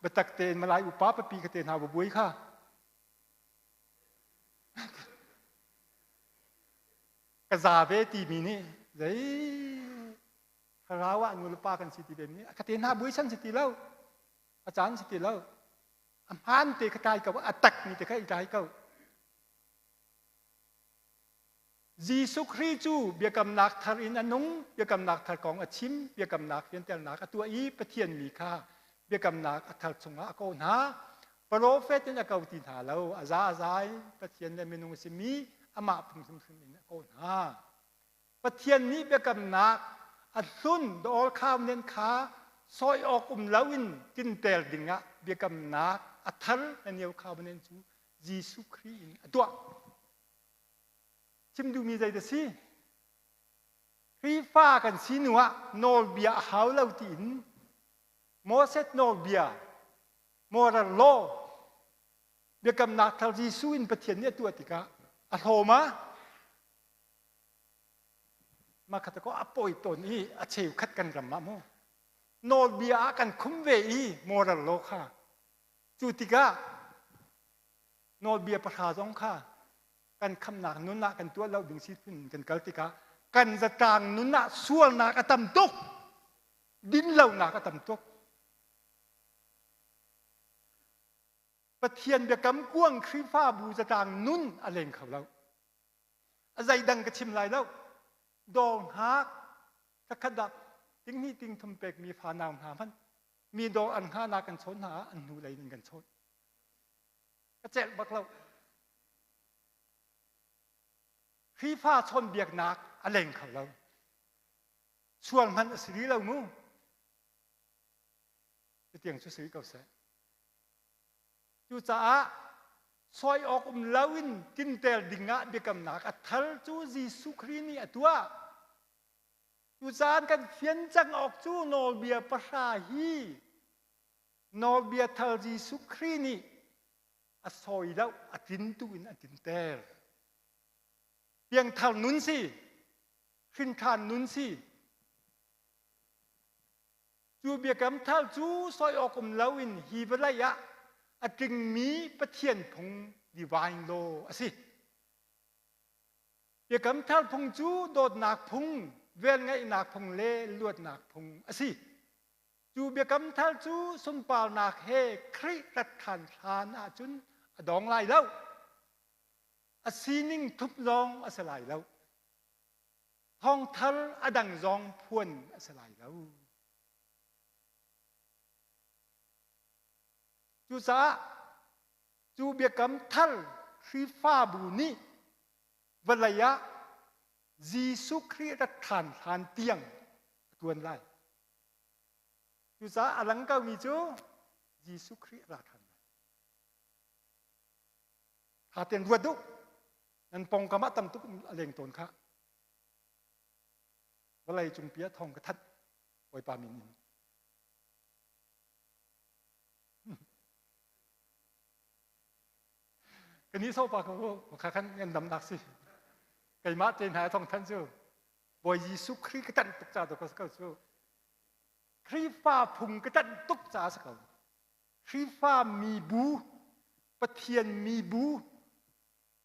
Speaker 1: Biatak tein Malai upa papi ka te hna bu buai kha. Ka za ve timi nih zei thlarau ah nu le pa kan si ti ve mi ka te hna buai san si ti lo a caan si ti lo a hmaan te kha tlai ko a tak mi te kha i tlai ko Jesuh Khrih cu biakamnak thar in a nung biakamnak thar kong a chim biakamnak fianternak a tuah i Pathian mi kha biakamnak a thar chungah a kawh hna profet in a ko ti hna lo a za a zai Pathian le minung a simi. amah phung hrimhrim in a kawh hna. Pathian nih biakamnak a hlun the old covenant kha sawi awk um loin tinter dingah biakamnak a thar the new covenant cu Jesuh Khrih in a tuah. Chim duhmi zei dah si? Khrihfa kan si hnu ah nawlbia a hau lo tiin Moses nawlbia moral law biakamnak thar Jesuh in Pathian nih a tuah tikah a hlawm ah mah kha ko a pawi tawn i a cheukhat kan ram ah mu nawlbia ah kan khum ve i moral law kha cu tikah nawlbia pahra zong kha kan khamnak nun ah kan tuah lo ding si phun kan kal tikah kan zatlang nun ah sualnak a tam tuk dinlonak a tam tuk Pathian biakam kuang Khrihfabu zatlang nun a leng kho lo. A zeidang ka chim lai lo. Dawr hngak thakhat dah tinghnih tingthum pekmi fanau hna hmanh mi dawr an hngahnak kan chawn hna ah an hnu lei in kan chawn. Ka celh bak lo. Khrihfa chawnbiaknak a leng kho lo. Sual hmanh a si rih lo mu. Cutiang cu si ko seh. Cucaah sawi awk um loin tinter dingah biakamnak a thar cu Jesuh Khrih nih a tuah. Cucaah kan fian cang awk cu nawlbia pahra hi nawlbia thar Jesuh Khrih nih a sawi lo a tintu in a tinter. Piangthar nun si, hrinthan nun si, Cu biakam thar cu sawi awk um loin hi vawlei ah a tlingmi Pathian phung divine law a si. Biakam thar phung cu dawtnak phung, velngeihnak phung le luatnak phung a si. Cu biakam thar cu sunparnak he Khrih rat ṭhan hlan ahcun a dong lai lo. A sining thup zong a si lai lo. Thawngthar a dang zong phuan a si lai lo. Cucaah cu biakam thar Khrihfabu nih vawlei ah Jesuh Khrih rat ṭhan hlan tiang a ṭuan lai. Cucaah a lang komi cu Jesuh Khrih ra ṭhan lai. Ṭha tein ruat u. Nan pawngkam ah tam tuk a leng tawn kha. Vawlei cungpi ah thawng ka thanh. Bawipa min in. Ka ni so pa ko kha khan ngan dam nak si. Keimah te hna thong than cu Bawi Jesuh Khrih ka tanh tuk ca to ko cu. Khrihfa phung ka tanh tuk ca si ko. Khrihfa mibu Pathian mibu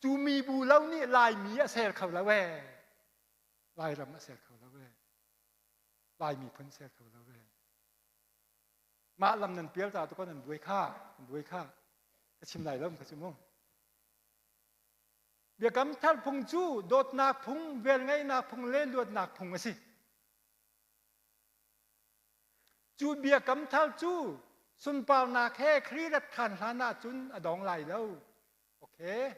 Speaker 1: cu mibu lo nih Laimi a ser kho lo ee. Lairam a ser kho lo ee. Lai miphun ser kho lo ee. Mah lam nan pial ta to nan buai kha, nan buai kha. Ka chim lai lo ka chim mu. Biakam thar phung cu dawtnak phung, velngeihnak phung le luatnak phung a si. Cu biakam thar cu sunparnak he Khrih rat ṭhan hlan ahcun a dong lai lo. Okay.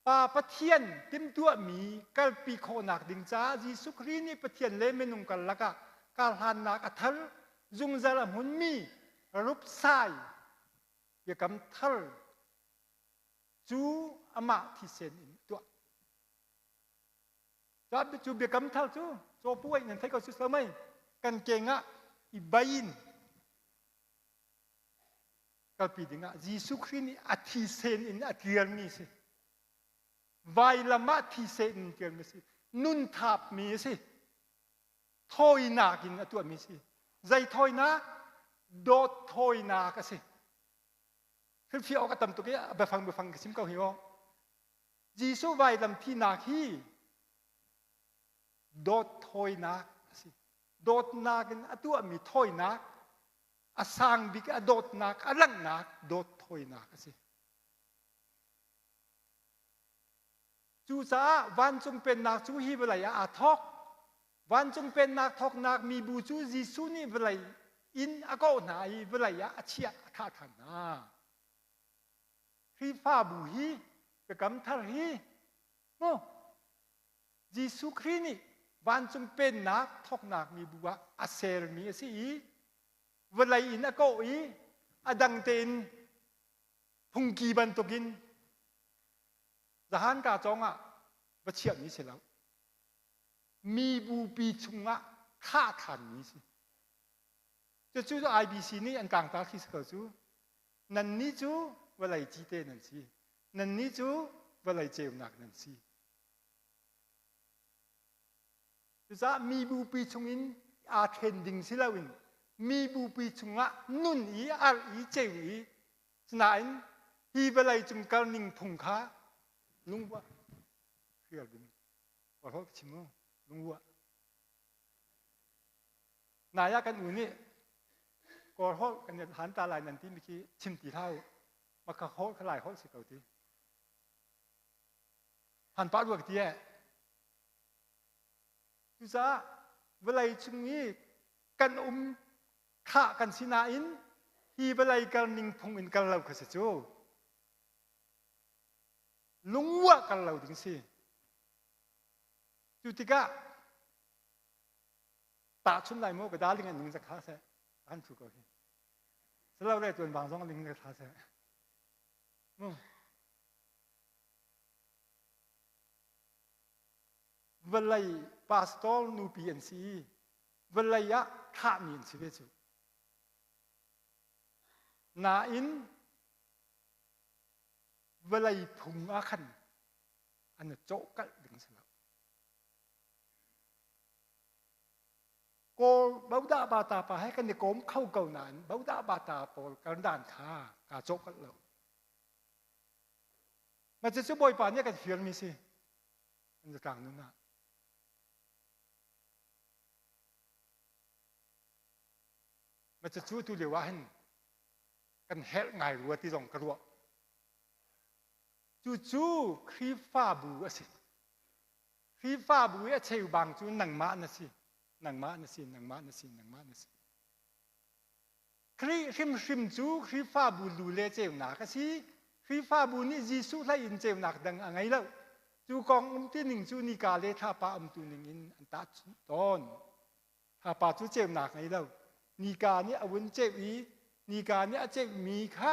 Speaker 1: Pa Pathian timhtuahmi kalpi khawhnak ding caah Jesuh Khrih nih Pathian le minung karlak ah karhlannak a thar zungzal a hmunmi rupsai biakam thar cu amah thisen in tuah. Cu biakam thar cu cawpu ai nan thei ko si lo mei kan keng ah i bain kalpi dingah Jesuh Khrih nih a thisen in a tialmi si. Vailam ah thisen in tialmi si. Nun thapmi a si. Thawinak in a tuahmi si. Zei thawinak? Dawt thawinak a si. Hrilhfiah awk a tam tuk i a biafang biafang ka chim ko hi aw. Jesuh vailam thinak hi dawt thawinak a si. Dawtnak in a tuahmi thawinak a sang bik a dawtnak a langhnak dawt thawinak a si. Cucaah vancung pennak cu hi vawlei ah aa thawk. Vancung pennak thawknak mibu cu Jesuh nih vawlei in a kawh hna i vawlei ah a chiah a thah ṭhan hna. Khrihfabu hi biakam thar hi. Mu Jesuh Khrih nih vancung pennak thawknak mibu ah a sermi a si i vawlei in a kawh i a dang tein phungki bantukin zahan ka cawng ah va chiahmi si lo. Mi bupi chungah thah thanmi si. Cucu IBC nih an tlangtar khi si ko cu. Nannih cu vawlei cite nan si. Nannih cu vawlei ceunak nan si. Cucaah mi bupi chungin aa ṭhen ding si loin mi bupi chungah nun i arh i ceu i sinain hi vawlei cung kalning phung kha lungruah hrial ding. Ka chim mu lungruah. Nai ah kan u nih Kawl holh kan i hlan ta lai nan timi khi chim ti hlah u. Maka holh kha lai holh si ko ti. Han pah rua ka ti eh. Cucaah vawlei chung i kan um khah kan si nain hi vawlei kalning phung in kal lo kha si cu. Lungua kal lo ding si. Cu tikah tahchun lai maw ka darling an ning zak hlah seh an thu ko hi. Silo le tuan bang zong ling zak hlah seh. Mu. Vawlei pastor nupi an si i vawlei ah thlahmi an si ve cu. Nain vawlei phung ah khan an i cawhkalh ding si lo. Kawl bodah bata pa he kan i kawm kho ko nain bodah bata pawl kardan kha kaa cawhkalh lo. Mah cucu Bawipa nih a kan fialmi si. Kan zatlang nun ah. Mah cucu tu lio ah hin kan herh ngai rua ti zong ka ruah. Cucu Khrihfabu a si. Khrihfabu i a cheubang cu nangmah na si, nangmah na si, nangmah na si, nangmah na si. Khrih hrimhrim cu Khrihfabu lu le ceunak a si. Khrihfabu nih Jesuh hlei in ceunak dang a ngei lo. Cu kong umti ning cu nika le thlapa umtu ning in an tahchunh tawn. Thlapa cu ceunak ngei lo. Nika nih a vun ceuh i nika nih a ceuhmi kha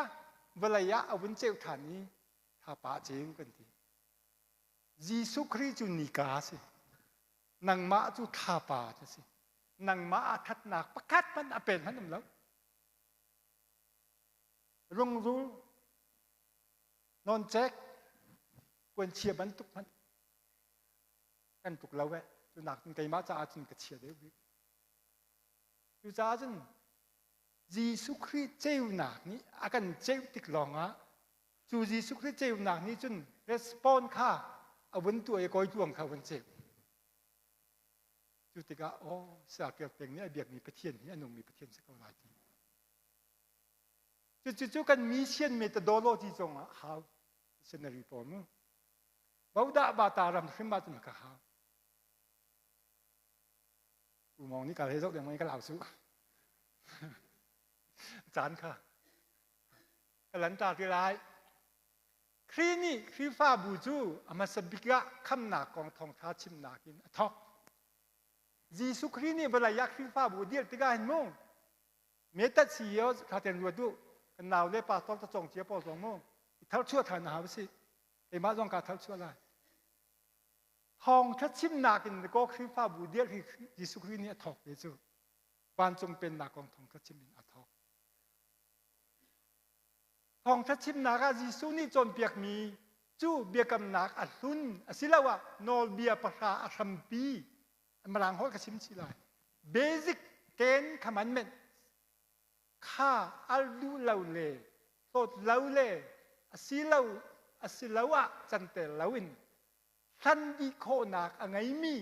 Speaker 1: vawlei ah a vun ceuh ṭhan i thlapa a ceu kan ti. Jesuh Khrih cu nika a si. Nangmah cu thlapa na si. Nangmah ah ṭhatnak pakhat hmanh a pen hmanh um lo. Rungrul, nawncek, puanchia bantuk hmanh kan tluk lo eh. Cu nak cun keimah caah cun ka chia deuh bik. Cucaah cun Jesuh Khrih ceunak nih a kan ceuh tik lawngah cu Jesuh Khrih ceunak nih cun respond kha a vun tuah i kawi tluang kha a vun ceuh. Cu tikah aw Sakiel peng nih a biakmi Pathian hi a nungmi Pathian si ko lai ti. Cucu kan mission methodology zongah hau missionary pawl mu. Bodah bata ram hrim ah cun ka hau. Umong nih ka he zoh deng ka lau su. Caan kha. Ka lan ta ti lai. Khrih nih Khrihfabu cu a hmasa bik ah khamnak kong thawngṭha chimnak in a thawk. Jesuh Khrih nih vawlei ah Khrihfabu a dirh tikah hin mu metat si yo kha ten ruat u kan nau le pastor ta cong cia pawl zong mu i tharchuah than a hau si keimah zong kaa tharchuah lai thawngṭha chimnak in kaw Khrihfabu dirh hi Jesuh Khrih nih a thawk ve cu vancung pennak kong thawngṭha chim in a thawk Thawngṭha chimnak ah Jesuh nih cawnpiakmi cu biakamnak a hlun asiloah nawlbia pahra a hrampi Mirang holh ka chim chih lai. Basic ten commandment kha al duh lo le hlawt lo le asilo asiloah canter loin hlan dih khawhnak a ngeimi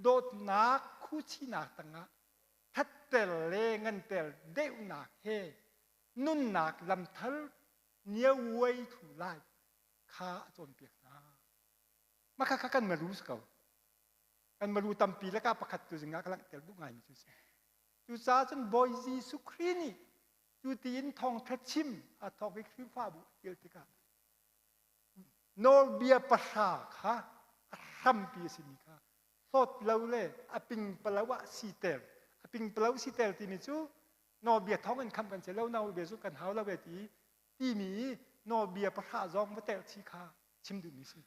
Speaker 1: dawtnak khuchinak tangah thatter le nganter deuhnak he nunnak lamthar niauai thu lai kha a cawnpiak hna. Mah kha kan maru si ko. Kan maru tampi le ka pakhat tu zingah ka langhter duh ngaimi cu si. Cucaah cun Bawi Jesuh Khrih nih cu tiin thawngṭha chim a thawk i Khrihfabu a til tikah nawlbia pahra kha hrampi a simi kha hlawt lo le a pingpalo ah siter. A pingpalo siter timi cu nawlbia thawng in khamh kan si lo, nawlbia cu kan hau lo ve ti timi i nawlbia pahra zong va telh chih kha chim duhmi si.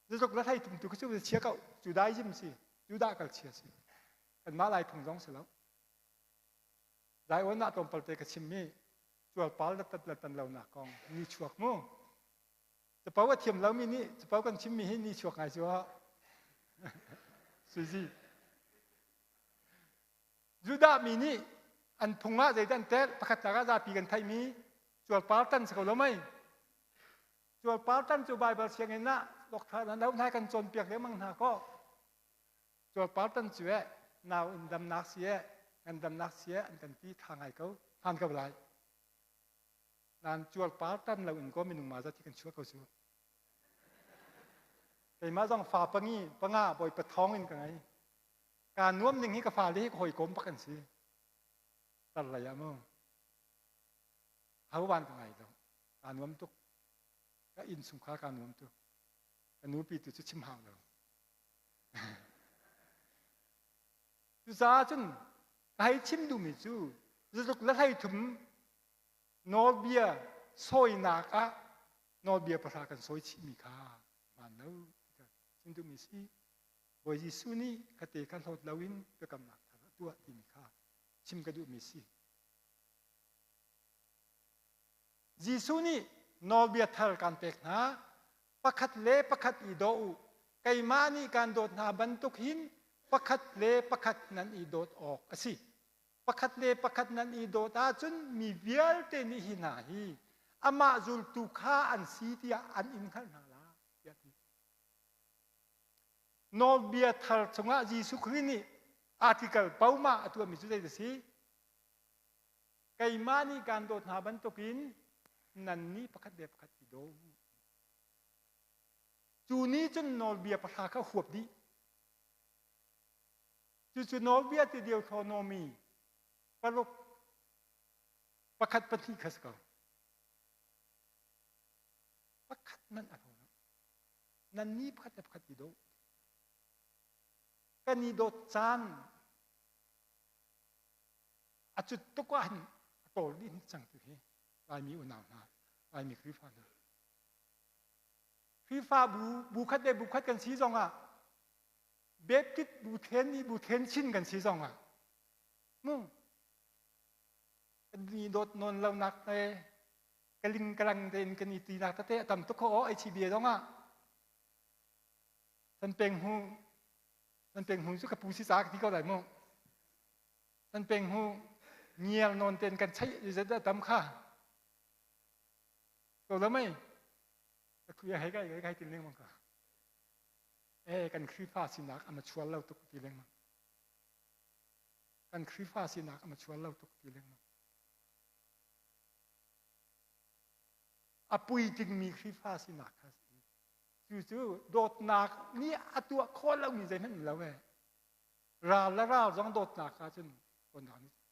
Speaker 1: Zeitluk la hlei tum tu khi cu chia ko, Judaism si, Judah kal chia si. Kanmah Lai phung zong si lo. Zion ah tlawmpal te ka chimmi cuarpar le tat le tan lonak kong ni chuak mu. Capo a thiam lomi nih capo kan chimmi hi ni chuak ngai cu Suzi. Judah mi nih an phung ah zeidah an telh pakhatnak ah zapi kan theihmi cuarpar tan si ko lo mei. Cuarpar tan cu Baibal sianginn ah doctor nan lo hna kan cawnpiak lengmang hna kaw Cuarpar tan cu eh nau in damnak si eh ngandamnak si eh an kan ti tha ngai ko hmaan ko lai. Nan cuarpar tan lo in ko minung ma zat hi kan chuah ko cu. Keimah zong fa pangi panga bawipa thawng in ka ngei. Kaa nuam ning hi ka fale hi ka hawikom bak an si. Tar lei ah mu. Ho van ka ngai lo. Kaa nuam tuk. Ka inn chungkhar kaa nuam tuk. Ka nupi tu cu chim hau lo. Cucaah cun ka hei chim duhmi cu zeitluk le 30 nawlbia sawinak ah nawlbia pahra kan sawi chihmi kha hmaan lo ti kha chim duhmi si. Bawi Jesuh nih khate kha hlawt loin biakamnak thar a tuah timi kha chim ka duhmi si. Jesuh nih nawlbia thar kan pek hna. Pakhat le pakhat i daw u. Keimah nih kaan dawt hna bantuk hin pakhat le pakhat nan i dawt awk a si. Pakhat le pakhat nan i dawt ahcun mi vialte nih hi hna hi amah zultu kha an si tiah an in hngalh hna lai tiah a ti. Nawlbia thar chungah Jesuh Khrih nih article poma a tuahmi cu zei a si? Keimah nih kaan dawt hna bantukin nannih pakhat le pakhat i daw u. Cu nih cun nawlbia pahra kha huap dih. Cucu nawlbia ti Deuteronomy paruk pakhat pahnih kha si ko. Pakhat hmanh a hlo lo. Nannih pakhat le pakhat i daw. Kan i dawt caan a cut tuk ah hin a tawl dih cang tu hi Laimi unau hna Laimi Khrihfa hna Khrihfabu bu khat le bu khat kan si zong ah Baptist bu then i bu then chin kan si zong ah mu kan i dawt nawn lo nak te kaling kalang tein kan i ti nak tete a tam tuk kho ai chi bia zong ah san peng hu san peng hu cu ka pu si ca ka ti ko lai mu Kan peng hu ngial nawn ten kan chaih zet dah tam kha. Ko lo mei. Ka kuya hei kai kai tin lengmang ka. Eh kan Khrifa sinak ama chual lo tuk ti lengmang. Kan Khrifa sinak ama chual lo tuk ti lengmang. A puitlingmi Khrifa sinak kha si. Cucu dawtnak nih a tuah khawh lomi zeihmanh lo eh. Ral le ral zong dawtnak ah cun dawtnak nih tuah.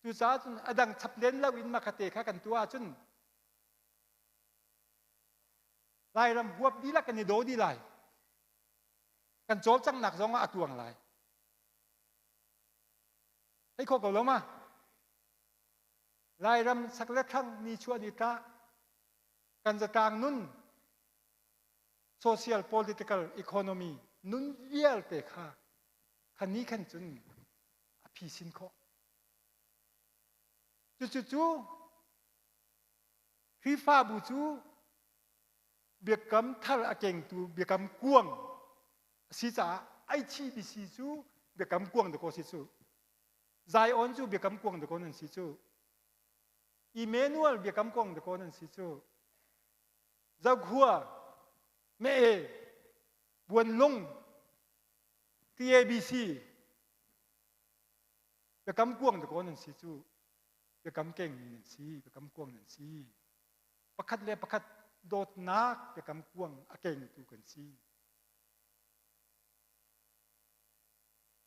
Speaker 1: Cucaah cun a dang chap len lo in makate kha kan tuah ahcun Lairam huap dihlak kan i daw dih lai. Kan cawlcanghnak zong ah a tuang lai. Thei khawh ko lo ma? Lairam sak le thlang ni chuah ni tlak kan zatlang nun social political economy nun vialte kha kha ni khan cun a phisin khawh. Cucu cu Khrihfabu cu biakam thar a kengtu biakam kuang a si caah HCBC cu biakam kuang dakaw si cu. Zion cu biakam kuang dakaw nan si cu. Emmanuel biakam kuang dakaw nan si cu. Zokhua, Mee, Buanlung, TABC, biakam kuang dakaw nan si cu biakam kengmi nan si biakam kuang nan si pakhat le pakhat dawtnak biakam kuang a kengtu kan si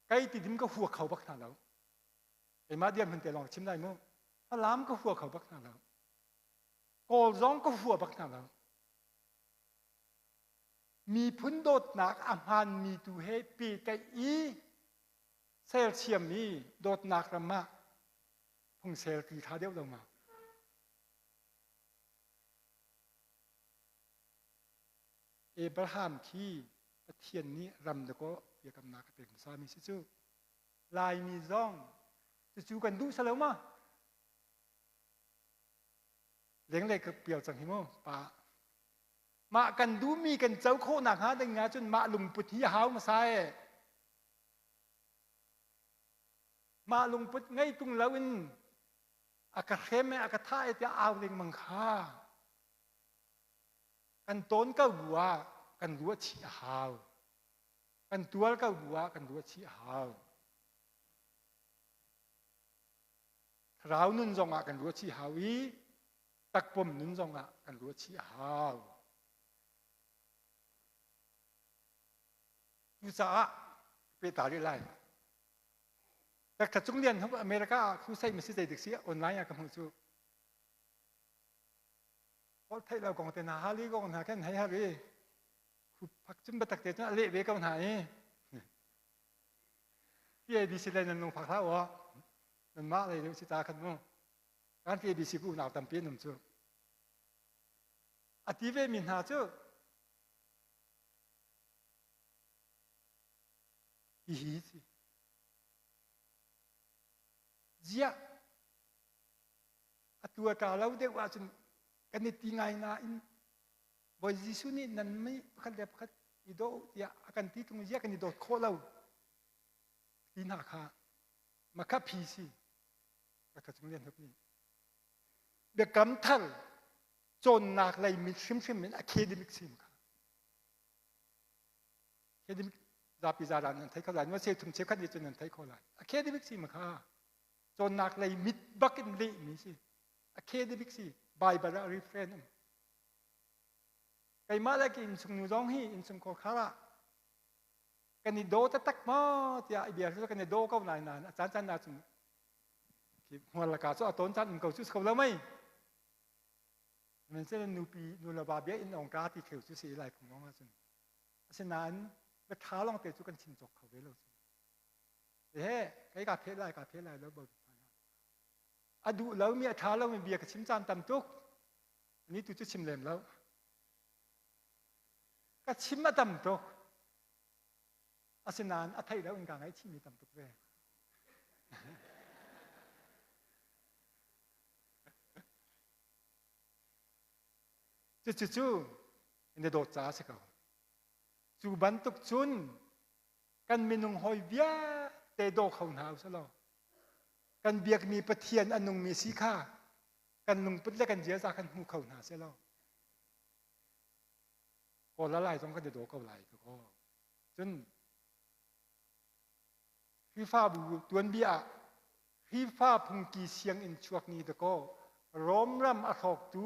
Speaker 1: kai tidim ka hua kho bak hna lo keimah diam hman te lawng chim lai mu Falam ka hua kho bak hna lo Kawl zong ka hua bak hna lo. Miphun dawtnak a hmaanmi tu he pehtlaih i sersiammi dawtnak ram ah phungsel ti ṭha deuh lo ma? Abraham khi Pathian nih ram dakaw biakamnak a pek hmasami si cu. Laimi zong cucu kan duh salo ma? Lenglei ka pial cang hi mu pa. Mah kan duhmi kan co khawh nakhnga ding ahcun mah lungput hi a hau hmasa e. Mah lungput ngei tung loin a ka hrem e a ka thah e tiah au lengmang kha kan tawn ko bu ah kan ruah chih a hau. Kan tuar ko bu ah kan ruah chih a hau. Thlarau nun zongah kan ruah chih hau i takpum nun zongah kan ruah chih a hau. Cucaah pehta rih lai. Dr. Cung Lian America ah khu sei masi zei dik si online ah ka hmuh cu. Holh theih lo kong te hna hali kong hna khan hei har i khu phak cun biatak te cun a leh ve ko hna i PABC le nan lungfak hlah aw nanmah lei deuh si ta khan mu kan PABC ku unau tampi an um cu a ti ve mi hna cu hihi si ziah atu a ṭa lo deuh ahcun kan i ti ngai nain Bawi Jesuh nih nan mi pakhat le pakhat i daw tiah a kan ti tung ziah kan i dawt khawh lo ti hna kha makha phi si ka cung lian tuk nih biakam thar cawnnak lei mit hrimhrim in academic sim kha academic zapi zaran nan thei kho lai se thum cheukhat nih cun nan thei kho lai academic sim kha cawnnak lei mit bak in leh mi si academic si bible ah reference um keimah le ka innchung nu zong hi innchungkhar khar ah kan i daw taktak maw tiah i bia cu kan i daw ko nain nain a caan caan ahcun hmual laka cu a tawn caan um ko cu si ko lo mei sihmanhsehlaw nupi nu le va bia in ong ka ti kheu cu si lai phung lawng ahcun asinain biaṭha lawng te cu kan chim cawk kho ve lo cu he kei ka pheh lai ka pheh lai lo bo a duh lomi a ṭha lomi bia ka chim caan tam tuk ni tu cu chim lem lo ka chim a tam tuk asinain a theih lo in ka ngaihchihmi tam tuk ve cucu cu na dawt caah a si ko cu bantuk cun kan minung hawi vialte daw kho hna u law kan biakmi Pathian a nungmi si kha kan lungput le kan ziaza kan hmu kho hna seh law kawl lai zong kan i daw ko lai ko cun Khrihfabu tuanbia ah Khrihfa phungki sianginn chuak ni dakaw Rom ram a hrawktu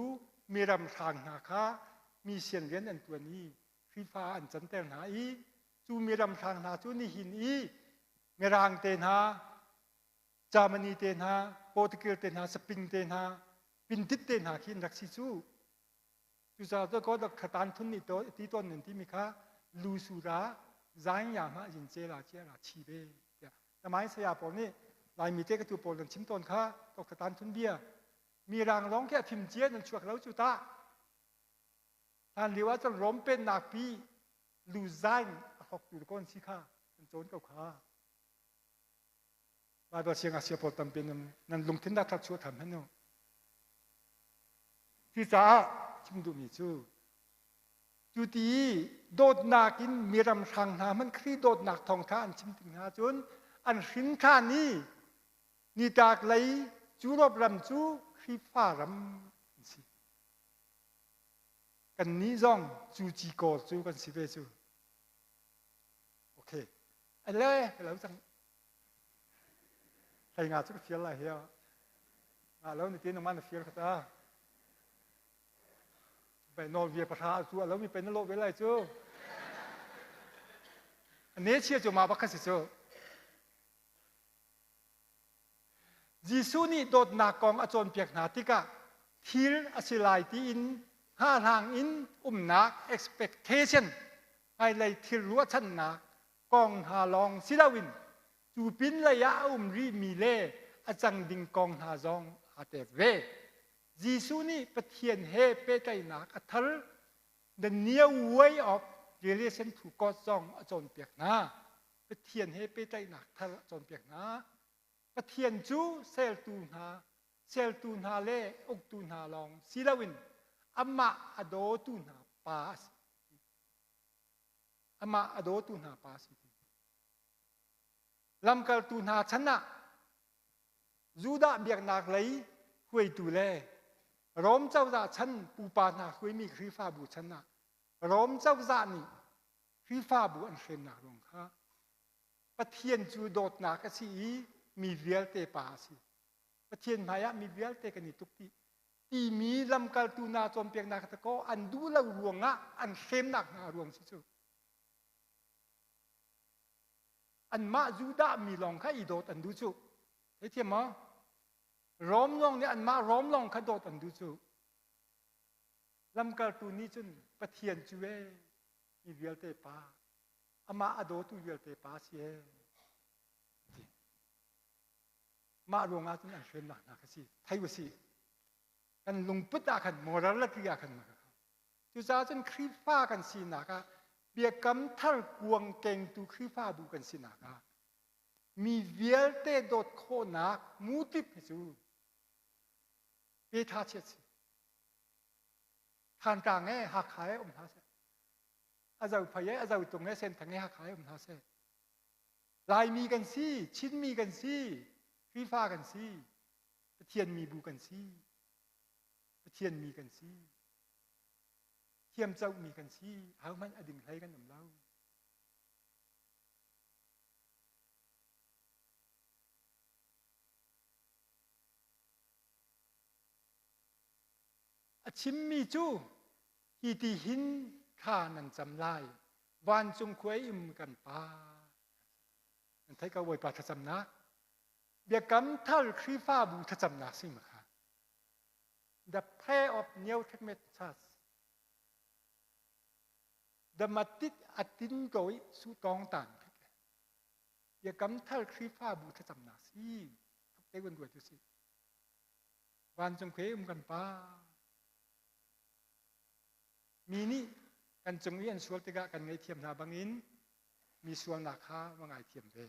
Speaker 1: miram hrang hna kha mi sian rian an tuan i Khrihfa an canter hna i cu miram hrang hna cu nihin i Mirang te hna Germany te hna Portugal te hna Spain te hna Pintit te hna khi an rak si cu Cucaah cu ko khatan thun nih to ti tawn nan timi kha lu su ra zaing ya ma yin ce la chia ra chi ve tiah tamai saya pawl nih Laimi te ka tu pawl nan chim tawn kha to khatan thun bia mi rang lawng khi a phim cia nan chuak lo cu ta hlan lio ah cun Rom pennak pi lu zaing a hok tu kon si kha kan cawn ko kha Baibal siangngakchia pawl tampi nan, nan lungthin dah thar chuah tham hen u. Cucaah chim duhmi cu cu ti dawtnak in miram hrang hna hmanh Khrih dawtnak thawngtha an chim tik hna cun an hrin ṭhan i nitlak lei Europe ram cu Khrihfa ram an si. Kannih zong cu cikawr cu kan si ve cu. Okay. Ale, ka lo cang. Hlei nga cu ka fial lai hi. Nga lo ni ti nangmah na fial kha ta. Pai nawl bia pahra cu a lo mi pai na lawh ve lai cu. Ne chia cu ma bak kha si cu. Jesuh nih dawtnak kong a cawnpiak hna tikah thil a si lai tiin hngahhlang in umnak expectation. Hmailei thil ruahchannak kong hna lawng si loin cu pinlei ah a um rihmi le a cang ding kong hna zong aa tel ve. Jesuh nih Pathian he pehtlaihnak a thar the new way of relation to God zong a cawnpiak hna. Pathian he pehtlaihnak thar a cawnpiak hna. Pathian cu sertu hna, sertu hna le uktu hna lawng si loin amah a dawtu hna pa a si. Amah a dawtu hna pa a si. Lamkaltu hna chan ah Judah biaknak lei hruaitu le Rom cozah chan pupa hna hruaimi Khrihfabu chan ah Rom cozah nih Khrihfabu an hremnak ruang kha Pathian cu dawtnak a si i mi vialte pa a si. Pathian hmaiah mi vialte kan i tuk dih. Timi lamkaltu hna cawnpiaknak kaw an duh lo ruangah an hremnak hna ruang si cu. Anmah Judah mi lawng kha i dawt an duh cu. Theithiam maw? Rom lawng nih anmah Rom lawng kha dawt an duh cu. Lamkaltu nih cun Pathian cu ee mi vialte pa amah a dawtu vialte pa si ee. Mah ruangah cun an hremnak hna kha si. Thei u sih. Kan lungput ah khan morality ah khan Cucaah cun Khrihfa kan sinak ah biakam thar kuang kengtu Khrihfabu kan sinak ah mi vialte dawt khawhnak mutip hi cu pe tha chiat si. Thantlang he Hakha he um hna seh. A Zophei he a Zotung he Senthang he Hakha he um hna seh. Laimi kan si, Chinmi kan si, Khrihfa kan si, Pathian mibu kan si. Pathian mi kan si. Thiamcohmi kan si. Ahohmanh a ding hlei kan um lo. A chimmi cu hi ti hin thla nan cam lai. Vancung khua i um kan Pa. Nan theih ko Bawipa thlacamnak. Biakam thar Khrihfabu thlacamnak si ma kha. The prayer of New Testament Church. The matit atin ko i su tong tan. Biakam thar Khrihfabu thlacamnak si. Thuk te gun ruat u si. Vancung khue um kan pa. Mi nih kan cung i an sual tikah kan ngaihthiam hna bangin mi sualnak kha va ngaithiam ve.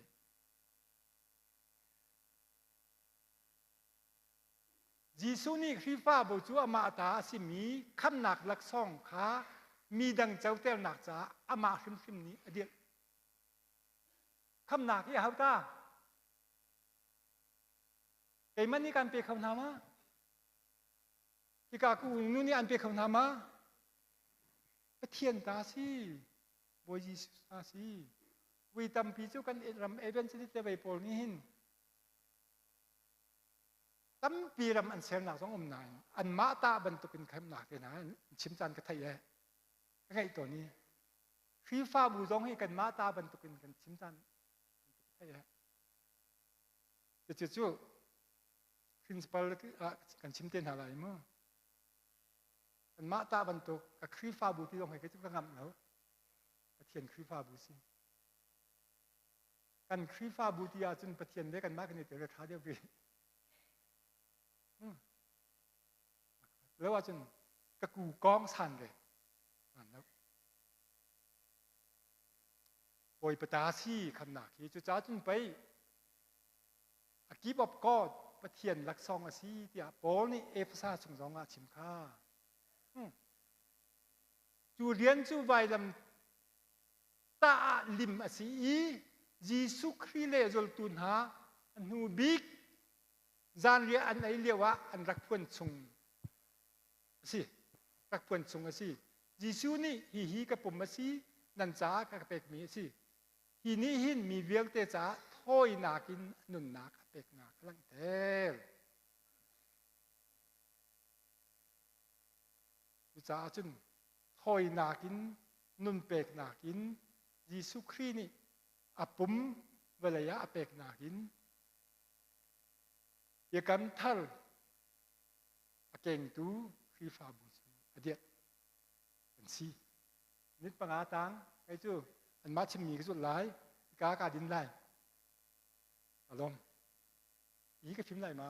Speaker 1: Jesuh nih Khrihfabu cu amah ta a simi khamhnak laksawng kha mi dang coternak caah amah hrimhrim nih a dirh. Khamhnak hi aho ta? Keimah nih kan pe kho hna ma? Hika ku nu nih an pe kho hna ma? Pathian ta si. Bawi Jesuh ta si. Vui tampi cu kan ram evangelist le vei pawl nih hin tampi ram an sernak zong um nain anmah ta bantukin khamnak te hna an chim caan ka theih e ka ngaih tawn i Khrihfabu zong hi kanmah ta bantukin kan chim caan ka theih e cucu cu principal ah kan chim te hna lai mu kanmah ta bantuk ka Khrihfabu ti zong hi ka cu ka ngamh lo Pathian Khrihfabu si Kan Khrihfabu ti ahcun Pathian le kanmah kan i tel ṭha deuh rih. Lo ahcun ka ku kong san ve. Lo. Bawipa ta si khamnak hi cucaah cun pei a gift of God Pathian laksawng a si tiah Paul nih Efesa chung zong ah a chim kha. Cu rian cu vailam tah ah lim a si i Jesuh Khrih le zultu hna a hnu bik zanriah an ei lio ah an rak phuan chung a si. Rak phuan chung a si. Jesuh nih hihi ka pum a si, nan caah ka pekmi a si. Hi nih hin mi vialte caah thawinak in nunnak a peknak a langhter. Cucaah cun thawinak in nun peknak in Jesuh Khrih nih a pum vawlei ah a peknak in biakam thar a kengtu Khrihfabu cu a dirh kan si. Minute panga tang. Kei cu anmah chimmi ka zulh lai, ka ka din lai. Alom. Hi ka chim lai ma?